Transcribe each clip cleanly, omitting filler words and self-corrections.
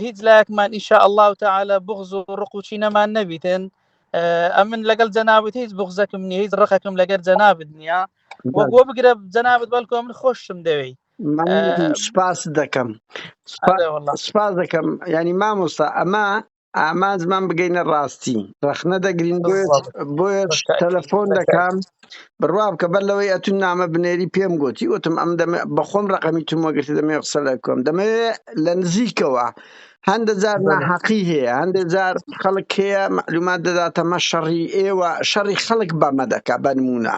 هیچ لایەکمان ئیشا الله تعالی بغز و ڕق و چینەمان نەبیتن ئەمن لەگەڵ جەنابت هیچ بغزەکم نییە هیچ ڕقەکم لەگەر جەنابت نییە وەگۆ بگرە جەنابت بەڵکو من خۆشم دەوێی سپاس دەکەم سپاس دەکەم ینی مامۆستا ئەمە ئامانجمان بگەینە ڕاستی ڕەخنە دەگرین بۆیە تەلەفۆن دەکەم بڕوا بکە بەر لەوەی ئەتون نامە بنێری پێم گوتی وتم ئەم دەمێ بەخۆم ڕقەمی تم وەگرتی دەمێ قسە لە کۆم دەمەوێ لە نزیکەوە هەندە جار ناحەقی هەیە هەندێک جار خەڵک هەیە معلومات دەداتە مە شەڕی ئێوە شەڕی خەڵک بەمە دەکا بەنمونە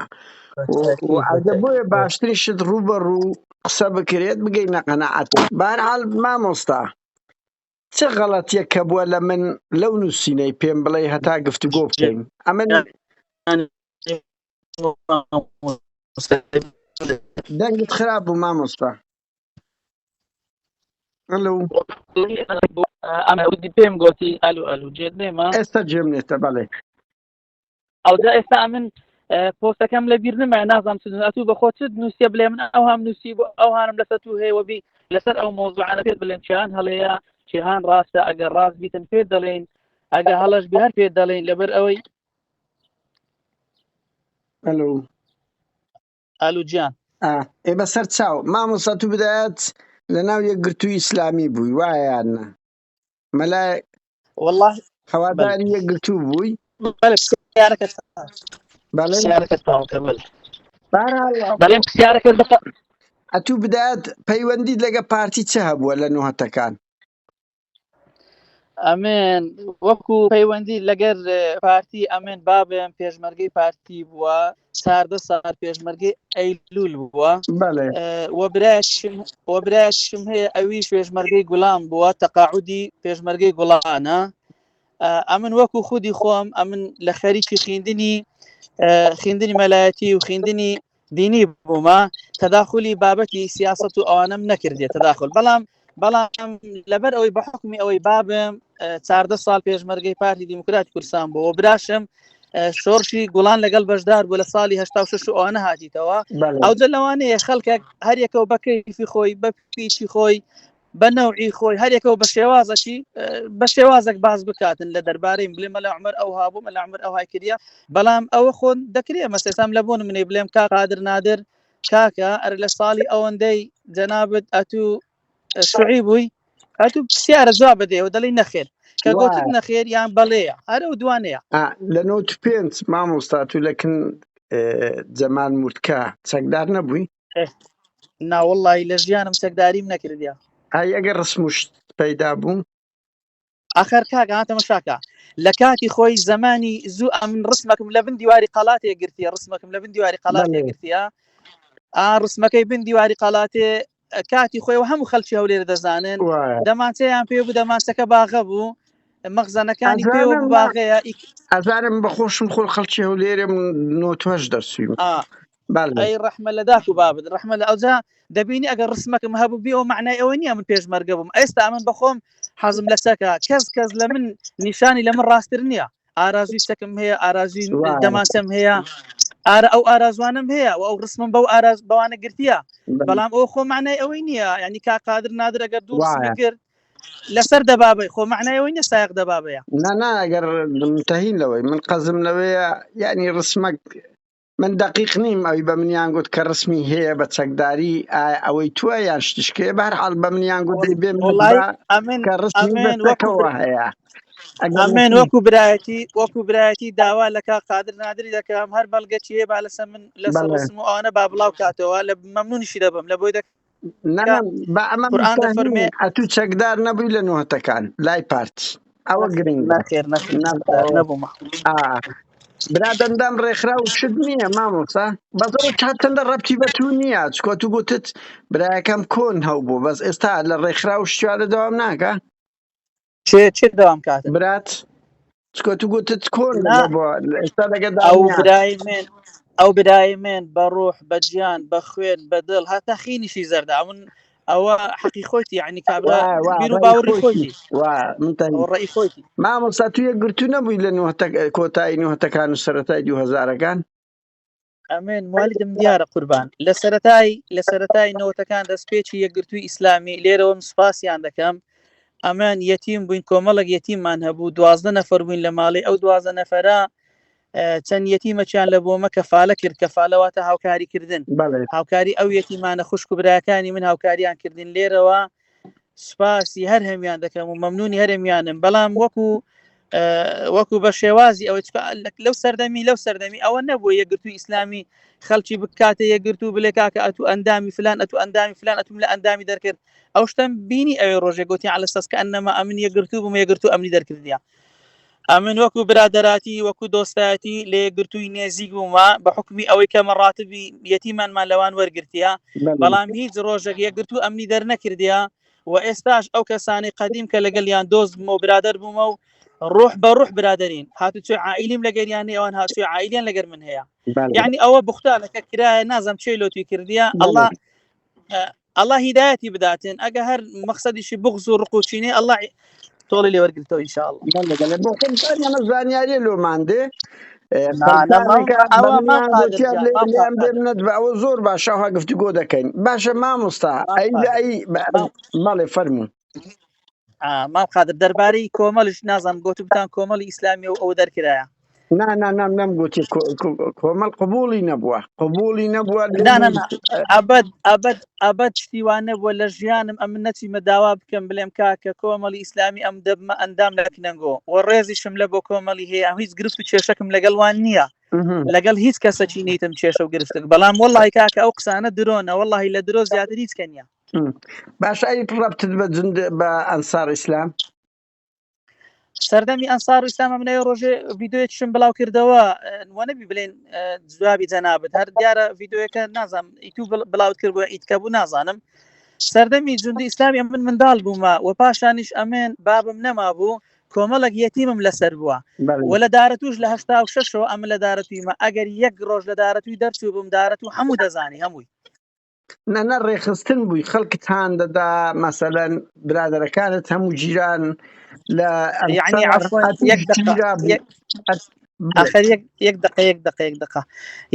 ئەگە بۆیە باشترین شت ڕوو بە ڕوو قسە بکرێت بگەینە قەنەعەت بارحاڵ مامۆستا چ غەڵەتیەک کە بووە لە من لەو نووسینەی پێم بڵێ هەتا گفتوگۆ بکەین ئەمن دەنگت خراپ بوو مامۆستا ئەلو ئەمە پێم گوتی ئەلو ئەلو جێت نێما ئێستا جێم نێتە بەڵێ ئەوجا ئێستا ئەمن پۆستەکەم لە بیر نمایە نازانم چ ئەتوو بە خۆت چت نووسیە بلێ من ئەو هەم نووسی بۆ ئەو هاانم لەسەر تو هەیە وەبی لەسەر ئەو مۆزوعانە پێت بڵێن چیان هەڵەیە چیهان ڕاستە ئەگەر ڕاست بیتن پێت دەڵێن ئەگە هەڵەش بی هەر پێت دەڵێن لەبەر ئەوەی ئەلو ئالو گیان. ئێ بەسەر چاو مامۆستا تو بدایەت لە ناو یەکگرتووی ئیسلامی بووی وایە یان نا مەلای والله هەواداری یەکگرتوو بووی بەڵێ پرسیارەکەت بەڵێ پرسیارەکەت تەواو کە بەڵێ بەهەرحاڵ بەڵێ پرسیارەکەت بە ئەتوو بدایەت پەیوەندیت لەگە پارتی چ هەبووە لە نوهەتەکان ئەمن وەکو پەیوەندی لەگەر پارتی ئەمن بابم پێشمەرگەی پارتی بووە چاردە سال پێشمەرگەی ئەیلول بووە وەبرایشم وەبرایشم هەیە ئەویش پێشمەرگەی گوڵان بووە تەقاعودی پێشمەرگەی گوڵانە ئەمن وەکو خودی خۆم ئەمن لە خەریکی خوێندنی خوێندنی مەلایەتی و خوێندنی دینی بوومە تەداخلی بابەتی سیاست و ئەوانم نەکردێت تەداخل بەڵام بەڵام لەبەر ئەوەی بە حکمی ئەوەی بابم چاردە ساڵ پێشمەرگەی پارتی دیموکراتی کوردستان بۆ براشم شۆڕشی گوڵان لەگەڵ بەشدار بوو لە ساڵی 16 و ئەوانە هاتیتەوە ئەوجە لەوانەیە خەڵکێک هەریەکەەوە بە کەیفی خۆی بە پیچی خۆی بە نەوعی خۆی هەریەکەەوە بە شێوازەکی بە شێوازێک باز بکاتن لە دەربارەی بلێ مەلا عمر ئەو هابوو مەلا عمر ئەو های کردە بەڵام ئەوە خۆ دەکرێ مەسێسام لە بۆن منەی بلێم کا قادر نادر کاکە ئەر لە ساڵی ئەوەندەی جەنابت ئەتوو شوعی بووی ئەتوو پرسیارە جواب بدەیەوە دەڵێی نەخێر کە گوتت نەخێر یان بەڵێیە هەر ئەو دوانەیە لە نۆت پێنج مامۆستا تو لەکن جەمال مورتکە چەکدار نەبووی ناوەڵی لە ژیانم چەکداریم نەکردیا ئای ئەگەر ڕسمشت پەیدا بوو ئاخر کاکە ها تەمەشاکە لە کاتی خۆی زمانی زوو ئەمن ڕسمەکم لە بن دیواری قەڵاتێ گرتیە ڕسمەکم لە بن دیواری قەڵاتێ گرتیە ئا ڕسمەکەی بن دیواری قەڵاتێ کاتی خۆی و هەموو خەڵکی هەولێر دەزانن دەمانچەیان پێ بوو دەمانچەکە باغە بوو مەخزەنەکانی پێوە بوو باغەیە ئەزانم بە خۆشم خۆ خەڵکی هەولێرم نۆتوەش دەرچوویم ئەی ڕەحمە لە داک و بابت ڕەحمە لە ئەوجا دەبینی ئەگەر ڕسمەکەم هەبوو بێ ئەو معنای ئەوە نییە من پێشمەرگە بووم ئێستا من بەخۆم حەزم لە چەکە کەس کەس لە من نیشانی لە من ڕاستتر نییە ئارازوی چەکم هەیە ئارازوی دەمانچەم هەیە ئارە ئەو ئارازوانم هەیە و ئەو ڕسمم بەو ئاراز بەوانە گرتیە بەڵام ئەو خۆ معنای ئەوەی نییە ینی کا قادر نادر ئەگەر دوو ڕسمی کرد لەسەر دەبابەی خۆ معنای ئەوەی نییە سایق دەبابەیە نا نا ئەگەر منتهین لەوەی من قەزم لەوەیە یعنی ڕسمەک من دەقیق نیم ئەوی بە منیان گوت کە ڕسمی هەیە بە چەکداری ئایا ئەوەی تووە یان شتیشکەیە بە هەر حاڵ بە منیان گوت دەی بێ وڵی ئەمن کە ڕسمی ئەمن وەکو بەچەکەوە هەیە ئەگەر ئەمن ڕسمی وەکو برایەتی وەکو برایەتی داوا لە کاک قادر نادری دەکەم هەر بەڵگە چیە با لەسەر من لەسەر بەڵێ ڕسم و ئەوانە با بڵاو کاتەوە لە مەمنونیشی دەبم لە بۆی دەکە نا نا بە ئەمە قورئان دەفەرمێ مستهین ئەتوو چەکدار نەبووی لە نوهتەکان لای پارتی ئەوە گرنگە نەخێر نەخێر نا چەکدار نەبوومە ئا برا دەندام ڕێکخراو شت نییە مامۆستا بەس ئەوە تا چەندە ڕەبتی بە تو نییە چکۆ تو گوتت برایەکەم کۆن هەبوو بەس ئێستا لە ڕێکخراو شتیانە دەوام ناکە چێ چێ دەوام کاتن برات چکۆ تو گوتت کۆن نا بۆ ئێستا لەگە ئەو دانیا برای من ئەو برای من بە ڕۆح بە گیان بە خوێن بە دڵ هەتا خینیشی زەردە ئەمن ئەوە حەقی خۆیتی یعنی کابرا وا وا بیر و ڕای باوەڕی خۆیتی خۆیتی وا من تەنی ئەوە ڕەئی خۆیتی مامۆستا تو یەکگرتوو نەبووی لە نوهتە کۆتایی نوهتەکان و سەرەتای دوو هەزارەکان ئەمن موالیدم دیارە قوربان لە سەرەتای لە سەرەتای نەوەتەکان دەستپێکی یەکگرتووی ئیسلامی لێرەوەم سوپاسیان دەکەم. ئەمان یەتیم بووین کۆمەڵێک یەتیممان هەبوو 12 نەفەر بووین لە ماڵی ئەو 12 نەفەرە چەند یەتیمەکیان لە بۆمە کەفالە کرد کەفالە واتە هاوکاری کردن هاوکاری ئەو یەتیمانە خوشک و براکانی من هاوکاریان کردن لێرەوە سوپاسی هەر هەمیان دەکەم و مەمنونی هەرێمیانم بەڵام وەکو وەکو بە شێوازی ئەوەی لەو سەردەمی لەو سەردەمی ئەوە نەبوو یەکگرتوو ئیسلامی خەڵکی بکاتە یەکگرتوو بلێ کاکە ئەتو ئەندامی فلان ئەتو ئەندامی فلان ئەتوم لە ئەندامی دەرکرد ئەو شتم بینی ئەوێ ڕۆژێ گوتی على سەس کە ئەنەما ئەمن یەکگرتوو بووم یەکگرتوو ئەمنی دەرکردە ئەمن وەکو برادەراتی وەکو دۆستایەتی لە یەکگرتووی نێزیک بوومە بە حکومی ئەوەی کە مەڕاتبی یەتیمانمان لەوان وەرگرتیە بەڵام هیچ ڕۆژێک یەکگرتوو ئەمنی دەرنەکردە و ئێستاش ئەو کەسانەی قەدیم کە لەگەڵیان دۆست بوومە و برادەر بوومە و ڕۆح بە ڕۆح برادەرین هاتوچۆی عائیلیم لەگەریان هەیە ئەوان هاتوچۆی عائیلیان لەگەر من هەیە یعنی ئەوە بوختانەکە کرایە نازم چێ لۆتوی کردیە ئەڵا ئەڵا هیدایەتی بداتن ئەگە هەر مەقصدیشی بغز و ڕق و چینێ ئەڵا تۆڵی لێ وەرگرتەوە ان شاء الله بەڵێ بەڵێ بۆ خۆم ئەمە زانیاریە لۆمان دێ ئەوە زۆر باشە ها گفتوگۆ دەکەین باشە مامۆستا ئەی ئەی بەڵێ فەرموو مام قادر دەربارەی کۆمەڵش نازانم گوتبتان کۆمەڵی ئیسلامی و ئەو دەرکرایە نا نا نا نەم گوتی کۆمەڵ قبولی نەبووە قبولی نەبووە ئەبد ئەبد ئەبد شتی وا نەبووە لە ژیانم ئەمن نەچیمە داوا بکەم بلێم کاکە کۆمەڵی ئیسلامی ئەم دەبمە ئەندام لە کنەنگۆ و ڕێزیشم لە بۆ کۆمەڵی هەیە هیچ گرفت و کێشەکم لەگەڵ وان نییە لەگەڵ هیچ کەسەکی نیتم کێشە و گرفتک بەڵام وەڵی کاکە ئەو قسانە درۆنە وەڵی لە درۆ زیاتر هیچ کە نییە باشە ئەی ڕەبتت بە جند بە ئەنسار ئیسلام سەردەمی ئەنسار و ئیسلام ئەمنەوە ڕۆژێ ڤیددیوەکیشم بڵاو کردەوە وەنەبی بلێن جوابی جەنابت هەر دیارە ڤیددیوەکە نازانم ئیتو بڵاوت کرد بۆ ئیتکە بوو نازانم سەردەمی جوندی ئیسلامی من منداڵ بوومە و پاشانیش ئەمێن بابم نەما بوو کۆمەڵک یەتیمم لەسەر بووە و لە دارەتوش لە هەشتا و شەشەوە ئەمە لە دارەتویمە ئەگەر یەک ڕۆژ لە دارەتوی دەرچوو بووم دارەتوو هەموو دەزانی هەمووی نا نا ڕێکخستن بووی خەڵکت هان دەدا مەسەلەن برادەرەکانت هەموو جیران لە یعنی ئەنسار عفوا ئەتوش یەک دقە جیرا بوو یەک ئەت- بڵێ آخر یەک یەک دقە یەک دقە یەک دقە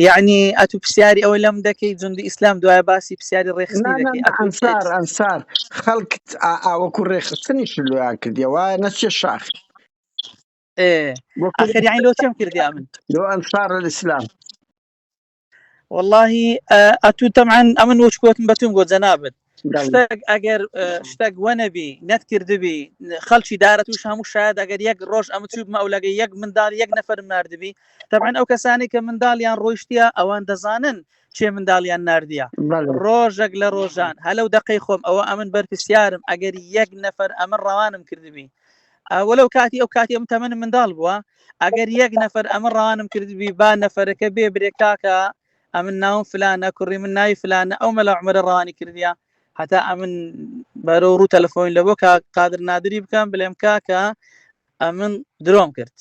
یعنی ئەتو پرسیاری ئەوەی لەم دەکەی جوندی ئیسلام دوای باسی پرسیاری نا ڕێخستنی نا دەکەی نا ئەتو ئەنسار ئەنسار خەڵکت ئا- ئا وەکو ڕێکخستنیش لۆیان کردیە وایە نەچێ شاخ ئێ وەکو آخر یعنی لۆ چێم کردی ئەمن لۆ ئەنسار الئیسلام واللهی ئەتو تەمان ئەمن وەچ گوتم بەتوم گۆ جەنابت شتێک ئەگەر شتێک وەنەبی نەتکردبی خەڵکی دارە توش هەموو شاید ئەگەر یەک ڕۆژ ئەمە چوو ئەو لەگە یەک منداڵ یەک نەفرم نردبی تەبعەن ئەو کەسانی کە منداڵیان ڕۆیشتە ئەوان دەزانن چێ منداڵیان نردیە ڕۆژێک لە ڕۆژان هەلو دقەی خۆم ئەوە ئەمن بەرپرسیارم ئەگەر یەک نەفەر ئەمن ڕەوانم کردبی وەلو کاتی ئەو کاتی ئەم تەمەنم منداڵ بووە ئەگەر یەک نەفەر ئەمە ڕەوانم کردبی با نەفەرەکە بێ برێ کاکە ئەمن ناوم فلانە کوڕی من ناوی فلانە ئەو مەلا عمرە ڕەوانی کردیە هەتا ئەمن بەرەو ڕوو تەلەفۆن لە بۆ قادر نادری بکەم بلێم کاکە ئەمن درۆم کرد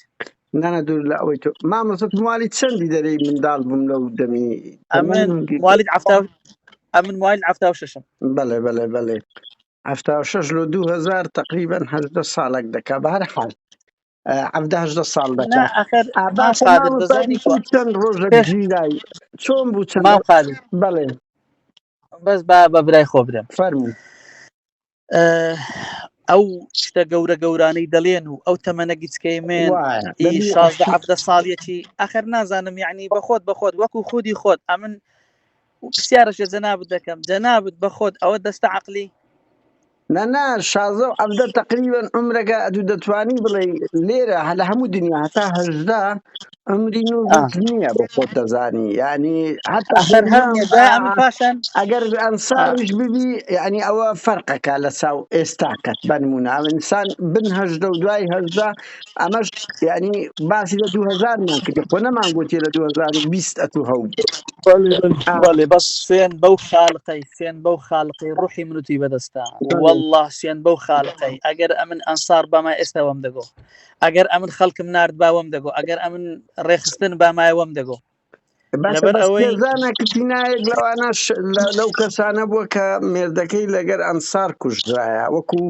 نانا دوور لە ئەوەی تۆ مامۆستا موالی چەندی دەرەی منداڵ بووم لەو دەمی ئەمن موالید عفتا ئەمن موالید عفتا و شەشم بەڵێ بەڵێ بەڵێ 76 لۆ 2000 تقریبا 18 ساڵێک دەکا بە هەر حاڵ 17 18 ساڵ نا دەکا ئەخر ئا مام باشە قادر مامۆستا دەزانی دیتم کوا چەند ڕۆژە پێش گیرای چۆن بوو چەند مام قادر بەڵێ بەس با بە برای خۆ برێم فەرموو ئەو شتە گەورە گەورانەی دەڵێن و ئەو تەمەنە گچکەی من وایە ئی دەبی 16 17 ساڵیەکی ئەخر نازانم یعنی بەخۆت بەخۆت وەکو خودی خۆت ئەمن پرسیارەشە جەنابت دەکەم جەنابت بەخۆت ئەوە دەستە عقلی نا نا شازدە و حەڤدە تەقریبەن عومرەکە ئەتوو دەتوانی بڵێ لێرە لە هەموو دنیا هەتا 18 عمری آه. نوزت نییە بۆ خۆت دەزانی یعنی حتا ئەخر هەر دڵنیام نییە دوای ئەمن پاشان ئەگەر آه. ئەنساریش ببی یعنی ئەوە فەرقەکە لە چاو ئێستاکەت بە نمونە ئەو ئینسان بن هەژدە و دوای هەژدە ئەمەش یعنی باسی لە 2000 مان کرد خۆ نەمان گوتی لە 2020 ئەتوو هەو آه. بەڵێ بەس سوێن بەو خاڵقەی سوێن بەو خاڵقەی ڕوحی من و توی بەدەستە بەڵێ والله سوێن بەو خاڵقەی ئەگەر ئەمن ئەنسار بەما ئێستا وەم دەگۆ ئەگەر ئەمن خەڵکم نارد باوەم دەگۆ ئەگەر ئەمن ڕێخستن بامایە وەم دەگۆ باشە لەبەر بەس ئەوەی خێزانە کتینایەک لەوانە لەو کەسانە بووە کە مێردەکەی لەگەر ئەنسار کوژرایە وەکو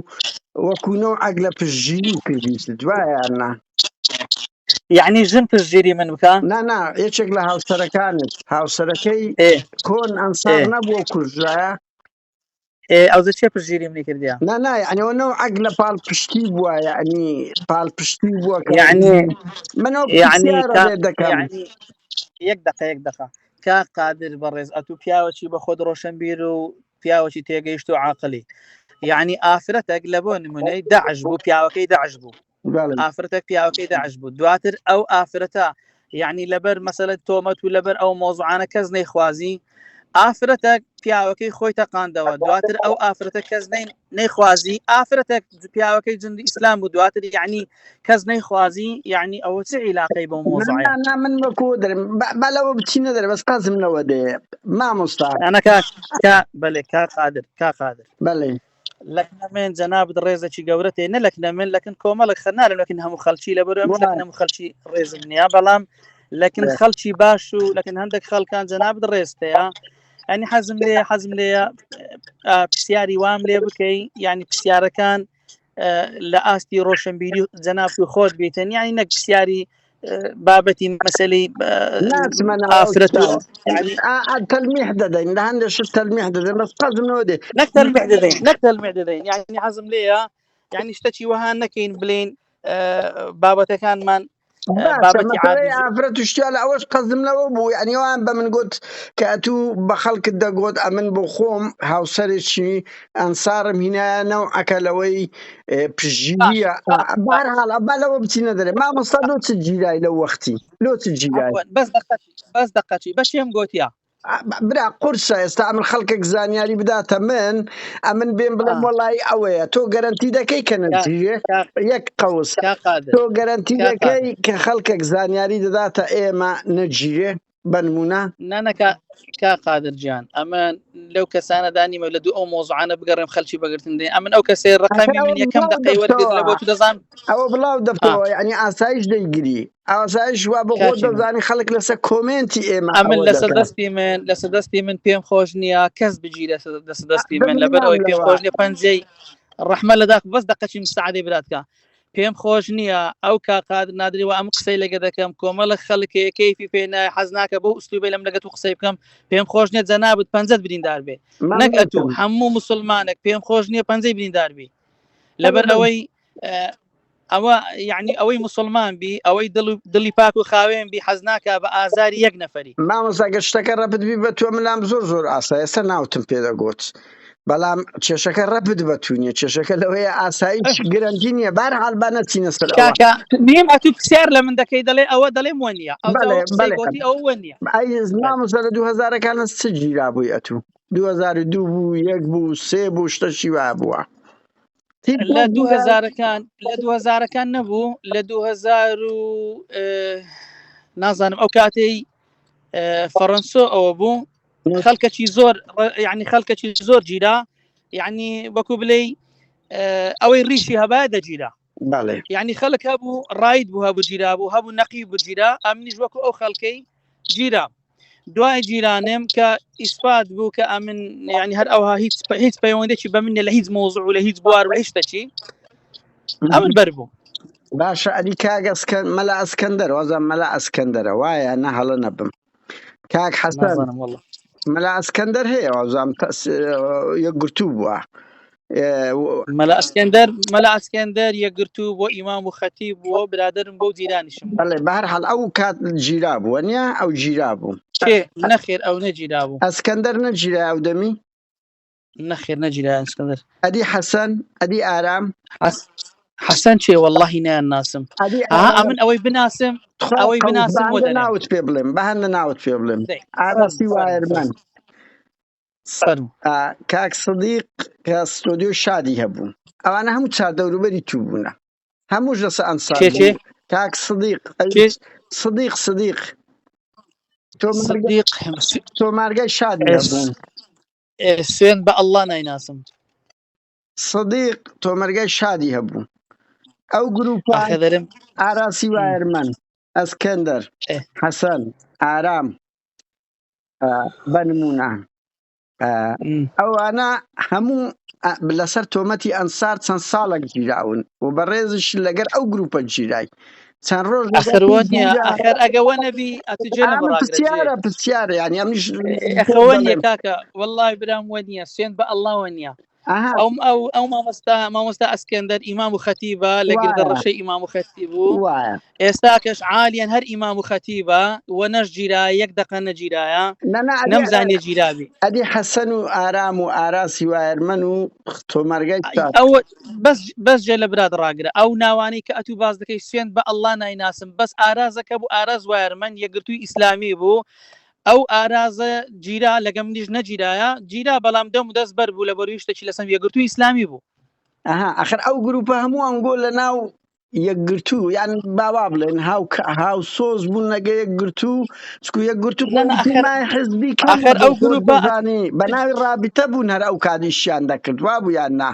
وەکو نەوعەک لە پشتگیری کردیت وایە نا یعنی ژن پشتگیری من بکە نا نا یەکێک لە هاوسەرەکانت هاوسەرەکەی ئێ کۆن ئەنسار ئێ نەبووە و کوژرایە. ئێ ئەوزە چێ پشتگیری منی کردیا؟ نا نا یعنی ئەوە نەوعەک لە پاڵپشتی بووە یعنی پاڵپشتی بووە کە یعنی من ئەو یعنی پرسیارە کا لێ دەکەم یعنی یەک دقە یەک دقە کا قادر بەڕێز ئەتوو پیاوەکی بە خۆت ڕۆشنبیر و پیاوەکی تێگەیشت و عاقلی یعنی ئافرەتێک لە بۆ نمونەی داعش بوو پیاوەکەی داعش بوو بەڵێ ئافرەتێک پیاوەکەی داعش بوو دواتر ئەو ئافرەتە یعنی لەبەر مەسەلە تۆمەت و لەبەر ئەو مۆزوعانە کەس نەیخوازی ئافرەتێک پیاوەکەی خۆی تەقاندەوە دواتر ئەو ئافرەتە کەس نەیخوازی ئافرەتێک پیاوەکەی جندی ئیسلام بوو دواتر یعنی کەس نەیخوازی یعنی ئەوە چ عیلاقەی بەو نا مۆزوعەیە نا نا من وەکو دەرم با لەوە بچینە دەرێ بەس قەزم لەوە دێ مامۆستا ئەنا کا کا بەلێ کا قادر کا قادر بەڵێ لەکنە من جەنابت ڕێزێکی گەورە تێ نە لەکنە من لەکن کۆمەڵک خەنارم لەکن هەموو خەڵکی لەبەر ئەمش وای لەکن هەموو خەڵکی ڕێزم نییە بەڵام لەکن خەڵکی باش و لەکن هەندێک خەڵکان جەنابت ڕێزتەیە ئەنی حەزم لێ حەزم لێیە پرسیاری وام لێ بکەی یعنی پرسیارەکان لە ئاستی ڕۆشنبیری جەناب و خۆت بیتن یعنی نەک پرسیاری بابەتی مەسەلەی ناچمە ناو ئەو ئافرەت و شتانە یعنی تەلمیح دەدەین لە هەندێک شت تەلمیح دەدەین بەس قەزم لەوە دێ نەک تەلمیح دەدەین نەک تەلمیح دەدەین یعنی حەزم لێیە یعنی شتەکی وەها نەکەین بلین بابەتەکانمان باشە بابەتی مەسەلەی عادی ئافرەت و شتیا لە ئەوەش قەزم لەوە بوو یعنی ئەوان بە من گوت کە ئەتوو بە خەڵکت دەگوت ئەمن بۆ خۆم هاوسەرێکی ئەنسارم هینایە نەوعەکە لەوەی باش پشتگیریە باش باش بەهەرحاڵ با لەوە بچینە دەرێ مامۆستا لۆ چ گیرای لەو وەختی لۆ چ گیرای عفوا بەس دقەچی بەس دقەچی بەشێم گۆتیا برا قورسە ئێستا ئەمن خەڵکێک زانیاری بداتە من ئەمن بێم بڵێم آه. وەڵی ئەوەیە تۆ گەرنتی دەکەی کە کا نەجیرێ کا یەک قەوس کا قادر تۆ گەرنتی کا دەکەی قادر کە خەڵکێک زانیاری دەداتە ئێمە نەگیرێ بە نمونە نا نا کا کا قادر گیان ئەمە لەو کەسانە دانیمە لە دوو ئەو مۆزوعانە بگەڕێم خەلکی بەگرتن دێ ئەمن ئەو کەسێ ئەخر ڕقەمی ئەوە من یەکەم بڵاو دقەی وەرگرت دەفتەوە لە بۆ تو دەزان ئەوە بڵاو آه. دەفتەوە یعنی ئاسایش دەیگری ئاسایش وا بۆ خۆت کاکی من دەزانی خەڵک لەسەر کۆمێنتی ئێمە ئەمن ئەوە لەسەر دەکات دەستی من لەسەر دەستی من پێم خۆش نییە کەس بگی لەسەر دەستی من لەبەر دڵنیام ئەوەی پێم لەوە خۆش نییە پەنجەی ڕەحمە لەداخ بەس دقەچی مساعدەی براتکە پێم خۆش نییە ئەو کا قادر نادری و ئەم قسەی لەگە دەکەم کۆمەڵە خەڵکێ کەیفی پێ نایە حەز ناکە بۆ ئوسلوبەی لەم لەگە تو قسەی بکەم پێم خۆش نییە جەنابت پەنجەت بریندار بێ نەک ئەتوو مەمنونتم هەموو مسلمانێک پێم خۆش نییە پەنجەی بریندار بی لەبەر ئەوەی ئەوە یعنی ئەوەی مسلمان بی ئەوەی دڵ دڵی پاک و خاوێن بی حەز ناکا بە ئازاری یەک نەفەری. مامۆستا گەر شتەکە ڕەبت بی بە تۆ من لام زۆر زۆر ئاسا ئێستا ناوتم پێ دەگوت بەڵام کێشەکە ڕەبت بە تو نیە کێشەکە لەوەیە ئاسایش گرەنتی نییە بارحاڵ با نەچینە سەر ئەوە کاکە نیم ئەتوو پرسیار لە من دەکەی دەڵێ ئەوە دەڵێم وە نییە ئەو بەڵێ ئەوە قسەی بەڵێ گۆتی ئەوە وە نییە ئەی بەڵێ. مامۆستا لە دوو هەزارەکانە چ گیرا بووی ئەتوو 2002 بوو یەک بوو سێ بوو شتەشی وا بووە تیپ لە بوو دوو گیرا هەزارەکان لە دوو هەزارەکان نەبوو لە 2000 و نازانم ئەو کاتەی فەڕەنسۆ ئەوە بوو خەڵکەکی زۆر یعنی خەڵکەکی زۆر گیرا یعنی وەکو بلێ ئەوەی ڕیشی هەبا دەگیرا بەڵێ یعنی خەڵک هەبوو ڕایت بوو هەبوو گیرا بوو هەبوو نەقی بوو گیرا ئەمنیش وەکو ئەو خەڵکەی گیرا دوای جیرانم کە ئیسپات بوو کە ئەمن یعنی هەر ئەوها هیچ هیچ پەیوەندێکی بە من لە هیچ مۆزوع و لە هیچ بوار و لە هیچ شتێکی ئەمن بەر بوو باشە ئەدی کاک ئەسکەن مەلا ئەسکەندەر وازم مەلا ئەسکەندەرە وایە نە هەڵە نەبم کاک حەسەن نازانم والله مەلا ئەسکەندەر هەیە وازم یەکگرتوو بووە مەلا ئەسکەندەر مەلا ئەسکەندەر یەکگرتوو بۆ ئیمام و خەتیب بووە برادرم بۆ جیرانیشم بوو بەڵێ بەهەر حاڵ ئەو کات گیرا بووە نییە ئەو گیرا بوو کێ نەخێر ئەو نەگیرا بوو ئەسکەندەر نەگیرا ئەو دەمی نەخێر نەگیرا ئەسکەندەر ئەدی حەسەن ئەدی ئارام حەس حەسەن چێ واللهی نایان ناسم ئەدی ئەها ئارام ئەمن ئەوەی بناسم تخوا ئەوەی قەوس بناسم بۆ بە هەندە دەرێم ناوت پێ بڵێم بە هەندە ناوت پێ بڵێم دەی ئاراسی فەرموو فەرموو وایەرمەن فەرموو فەرموو کاک سدیق کە ستۆدیۆ شادی هەبوو ئەوانە هەموو چار دەوروبەری تو بوونە هەمووش لەسە ئەنسار کێ بوون کێ کاک سدیق کێ سدیق سدیق تۆمارگە سدیق تۆمارگەی شادی هەبوو سوێن بە ئەڵڵا نایناسم سدیق تۆمەرگای شادی هەبوو ئەو گروپە ئاخە دەرم ئاراسی وایەرمەن ئەسکەندەر حەسەن ئارام بە نمونە ئەوانە هەموو لەسەر تۆمەتی ئەنسار چەند ساڵێک گیراون و بەڕێزش لەگەر ئەو گروپە گیرای. چەند ڕۆژ ئەخر وە نییە ئەخر ئەگە وە نەبی ئەتو جێ لە ئەمە ڕاگرە جێ پرسیارە پرسیارە یعنی ئەمنیش ئەخە وە نییە دەڵێم کاکە وەڵڵای برام وە نییە سوێند بە ئەڵڵا وە نییە ئەها ئەو ئەو ئەو مامۆستا مامۆستا ئەسکەندەر ئیمام و خەتیبە لە گردە وایە ڕەشەی ئیمام و خەتیب بوو وایە ئێستا کەش عالیان هەر ئیمام و خەتیبە و نەشگیرا یەک دەقە نەگیرایە نا نا ئەدی نەمزانیە گیرابی ئەدی حەسەن و ئارام و ئاراسی وایەرمەن و تۆمارگای چاپ ئەو بەس بەس جێ لە برات ڕاگرە ئەو ناوانەی کە ئەتوو باس دەکەی سوێند بە ئەڵڵا نایناسم بەس ئارازەکە بوو ئاراز وایەرمەن یەکگرتووی ئیسلامی بوو ئەو ئارازە گیرا لەگە منیش نەگیرایە گیرا بەڵام دەم و دەست بەر بوو لە بەروی شتێکی لەسەر یەکگرتووی ئیسلامی بوو. ئەها ئەخر ئەو گروپە هەموو ئەنگۆ لە ناو یەکگرتوو یان با وا بڵێن هاو هاوسۆز بوون لەگە یەکگرتوو چکو یەکگرتوو نە نە ئەخر ئینتیمای حزبی کەم ئەخر نەبوو ئەو خۆت گروپە دەزانی بە ناوی ڕابتە بوون هەر ئەو کاتیشیان دەکرد وابوو یان نا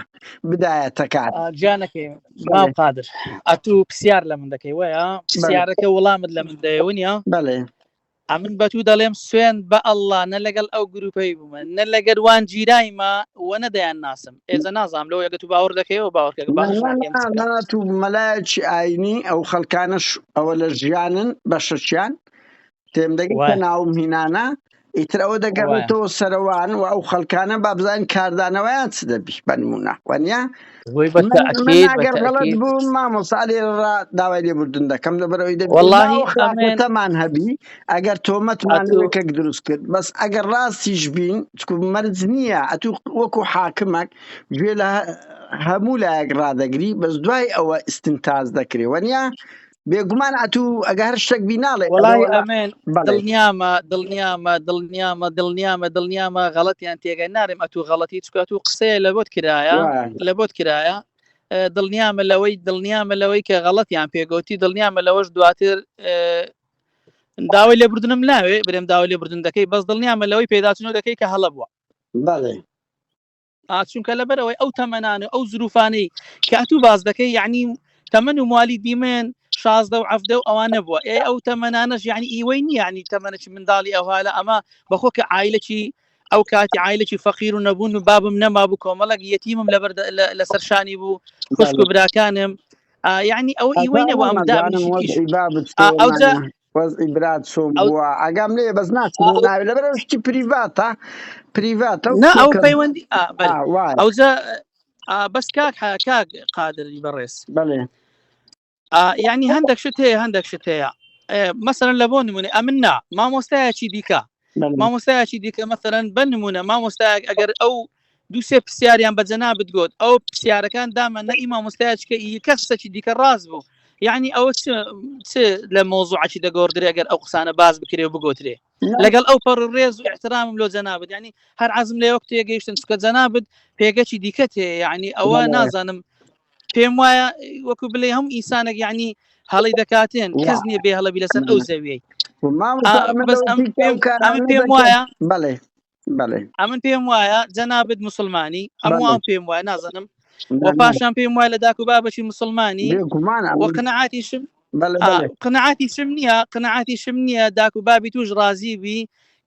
بدایەتەکان گیانەکەی بەڵێ مام قادر ئەتوو پرسیار لە من دەکەی وایە بەڵێ پرسیارەکە وەڵامت لە من دەیە ونیە بەڵێ ئەمن بە تو دەڵێم سوێند بە ئەڵڵا نە لەگەڵ ئەو گروپەی بوومە نە لەگەر وان جیرایمە وە نە دەیان ناسم ئێجە نازانم لەوەی ئەگە تو باوەڕ دەکەیەوە باوەڕکە نا باشش نا ناکەم نا چ بکەم نا تو مەلایەکی ئاینی ئەو خەڵکانەش ئەوە لە ژیانن بەشەکیان تێم دەگەی کە وایە ناوم هینانە ئیتر ئەوە وایە دەگەڕێتەوە سەرەوان و ئەو خەڵکانە با بزانین کاردانەوەیان چ دەبی بە نمونە وەنیە وەی بە من من تەئکید بە ئەگەر غەڵەت تەئکید بووم مامۆستا لێرە داوای لێبوردن دەکەم لەبەرئەوەی دەبی وەڵاهی باوە ئەمن خراپەتەمان هەبی ئەگەر تۆمەتمان ئەتوو یەکێک دروست کرد بەس ئەگەر ڕاستیش بین چکو مەرج نییە ئەتوو وەکو حاکمەک گوێ لە هەموو لایەک ڕادەگری بەس دوای ئەوە ئیستنتاج دەکرێ وەنیە بێگومان ئەتوو ئەگە هەر شتێک بی ناڵێ ئەرێ وەڵاهی وەڵا ئەمن بەڵێ دڵنیامە دڵنیامە دڵنیامە دڵنیامە دڵنیامە غەڵەتیان تێگە نارێم ئەتوو غەڵەتی چکە ئەتوو قسەیە لە بۆت کرایە وایە لە بۆت کرایە دڵنیامە لەوەی دڵنیامە لەوەی کە غەڵەتیان پێگوتی دڵنیامە لەوەش دواتر داوای لێبوردنم ناوێ برێم داوای لێبوردن دەکەی بەس دڵنیامە لەوەی پێداچنەوە دەکەی کە هەڵە بووە بەڵێ چونکە لەبەرەوەی ئەو تەمەنان و ئەو زروفانەی کە ئەتوو باز دەکەی یعنی تەمەن و موالی دیمەن 16 و عەفدە و ئەوانە بووە ئێ ئەو تەمەنانەش یعنی ئیوەی نییە یعنی تەمەنێکی منداڵی ئەوها لە ئەمە بەخۆ کە عایلەکی ئەو کاتی عایلەکی فەقیر و نەبوون و بابم نەمابوو کۆمەڵک یەتیمم لەبەر لەسەر شانی بوو خوشک و براکانم یعنی ئەو ئیوەی نەبوو ئەم دابنیشی ئەوجا وەزعی برات چۆن بووە ئاگام لێ بەس ناچم ناوی لەبەر شتی پریڤاتە پریڤاتە نا ئەو پەیوەندی ئەوجا بەس کاک کاک قادری بەڕێز بەڵێ یعنی هەندێک شت هەیە هەندێک شت هەیە مەسەرەن لە بۆ نمونە ئەمن نا مامۆستایەکی دیکە مامۆستایەکی دیکە مەسەرەن بە نمونە مامۆستایەک ئەگەر ئەو دوو سێ پرسیاریان بە جەنابت گوت ئەو پرسیارەکان دامە نە ئی مامۆستایەکە ئی کەسێکی دیکە ڕاست بوو یعنی ئەوە چ لە مۆزوعەکی دەگۆڕدرێ ئەگەر ئەو قسانە باز بکرێ و بگوترێ لەگەڵ ئەو پەڕ ڕێز و احترامم لۆ جەنابت یعنی هەر عزم لە وەک تێگەیشتن چکە جەنابت پێگەچی دیکە تێ یعنی ئەوە نازانم پێم وایە وەکو بلێ هەم ئینسانێک یعنی هەڵی دەکاتێن کەس نییە بێ هەڵەبی لەسەر ئەو زەویەی بەس ئەم پێم وایە بەڵێ بەڵێ ئەمن پێم وایە جەنابت مسلمانی ئەم پێم وایە نازانم و پاشان پێم وایە لە داک و بابەکی مسلمانی وە قەنەعاتیشم قەنەعاتیشم نییە قەنەعاتیشم نییە داک و بابی توش ڕازی بی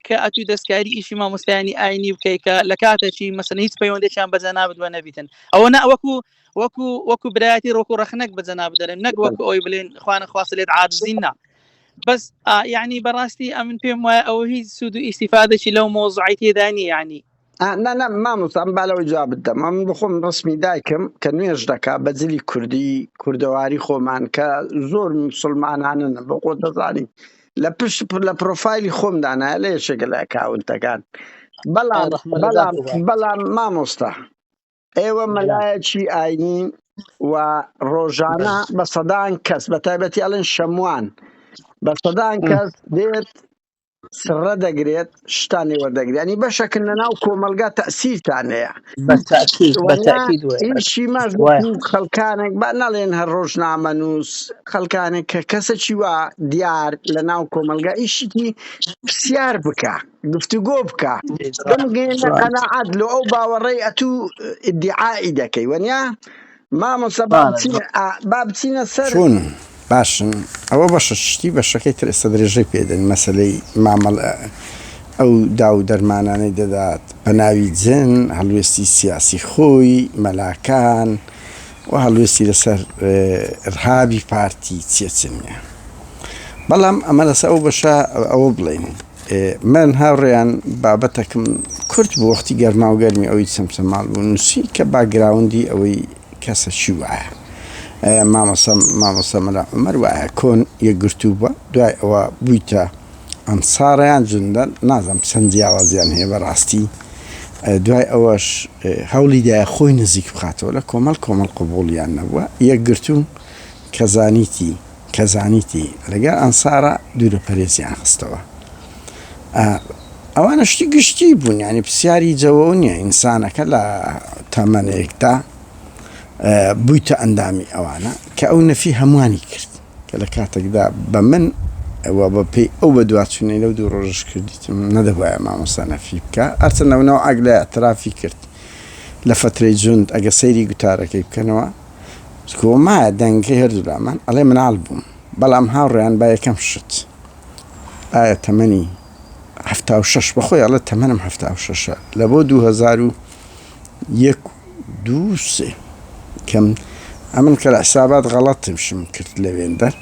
کە ئەتوو دەستکاری ئیشی مامۆستایانی ئاینی بکەی کە لە کاتێکی مەسەن هیچ پەیوەندێکیان بە جەنابت وە نەبیتن ئەوە نە وەکو وەکو وەکو برایەتی ڕۆکو ڕەخنەک بە جەناب دەرێن نەک وەکو ئەوی بلێن خوانە خواست لێت عاجزین نا بەس یعنی بەڕاستی ئەمن پێم وایە ئەوە هیچ سوود و ئیسیفادەکی لەو مۆزوعی تێدا نییە یعنی نا نا مامۆستا ئەم با لەوەی جوابت دەم ئەم بخۆم ڕسمی دایکم کە نوێژ دەکا بە جلی کوردی کوردەواری خۆمان کە زۆر مسلمانانن بۆ خۆ دەزانی لە پشت لە پرۆفایلی خۆم دانایە لە یەکێکە لە ئەکاونتەکان بەڵام بەڵام بەڵام مامۆستا ئێوە مەلایەکی ئاینی و ڕۆژانە بە سەدان کەس بە تایبەتی ئەڵێن شەموان بە سەدان کەس دێت سڕە دەگرێت شتانی وەردەگرێت ینی بەشەکن لە ناو کۆمەلگا تەسیرتان هەیە ئیشی ماش خەڵکانێک با نەڵێن هەر ڕۆژنامەنووس خەڵکانێک کە کەسەکی وا دیار لە ناو کۆمەلگا ئیشکی پرسیار بکە گفتوگۆ بکە بمگەێنە قەناعەت لۆ ئەو باوەڕەی ئەتوو ئیدعائی دەکەی وەنیا مامۆستا با بچینە با بچینە سەر چۆن باشن ئەوە بەشە شتی بەشەکەی تر ئێستا درێژەی پێ دەین مەسەلەی مامەڵە ئەو داو و دەرمانانەی دەدات بە ناوی جن هەڵوێستی سیاسی خۆی مەلاکان. و هەڵوێستی لەسەر ئرهابی پارتی چیە چ نییە. بەڵام ئەمە لەسەر ئەو بەشە ئەوە بڵێین من هاوڕێیان بابەتەکم کورت بوو وەختی گەرما و گەرمی ئەوی چەمچەماڵ بوو نووسی کە باگراوندی ئەوەی کەسە چی وایە مامۆستا مامۆستا مەلا عومەر وایە کۆن یەکگرتوو بووە دوای ئەوە بوویتە ئەنسارەیان جوندە نازانم چەند جیاوازیان هەیە بەڕاستی دوای ئەوەش هەوڵی دایە خۆی نزیک بخاتەوە لە کۆمەڵ کۆمەڵ قبوڵیان نەبووە یەکگرتوو کە زانیتی کە زانیتی لەگەڵ ئەنسارە دوورە پەرێزیان خستەوە ئەوانە شتی گشتی بوون ینی پرسیاری جەوە نییە ئینسانەکە لە تەمەنێکدا بوویتە ئەندامی ئەوانە کە ئەو نەفی هەمووانی کرد کە لە کاتێکدا بە من و بە پێی ئەو بەدواچوونەی لەو دوو ڕۆژەش کردیتم نەدەبوایە مامۆستا نەفی بکا هەرچەندە ئەو نەوعەک لە ئیعترافی کرد لە فەترەی جوند ئەگە سەیری گوتارەکەی بکەنەوە کۆمایە دەنگەکەی هەردوولامان ئەڵێ مناڵ بووم بەڵام هاوڕێیان با یەکەم شت ئایا تەمەنی 76 بەخۆی ئەڵێ تەمەنم 76 لە بۆ 2000 یەک و دوو و سێ کەم ئەمن کە لە حسابات غەڵەتم شم کرد لەوێندەر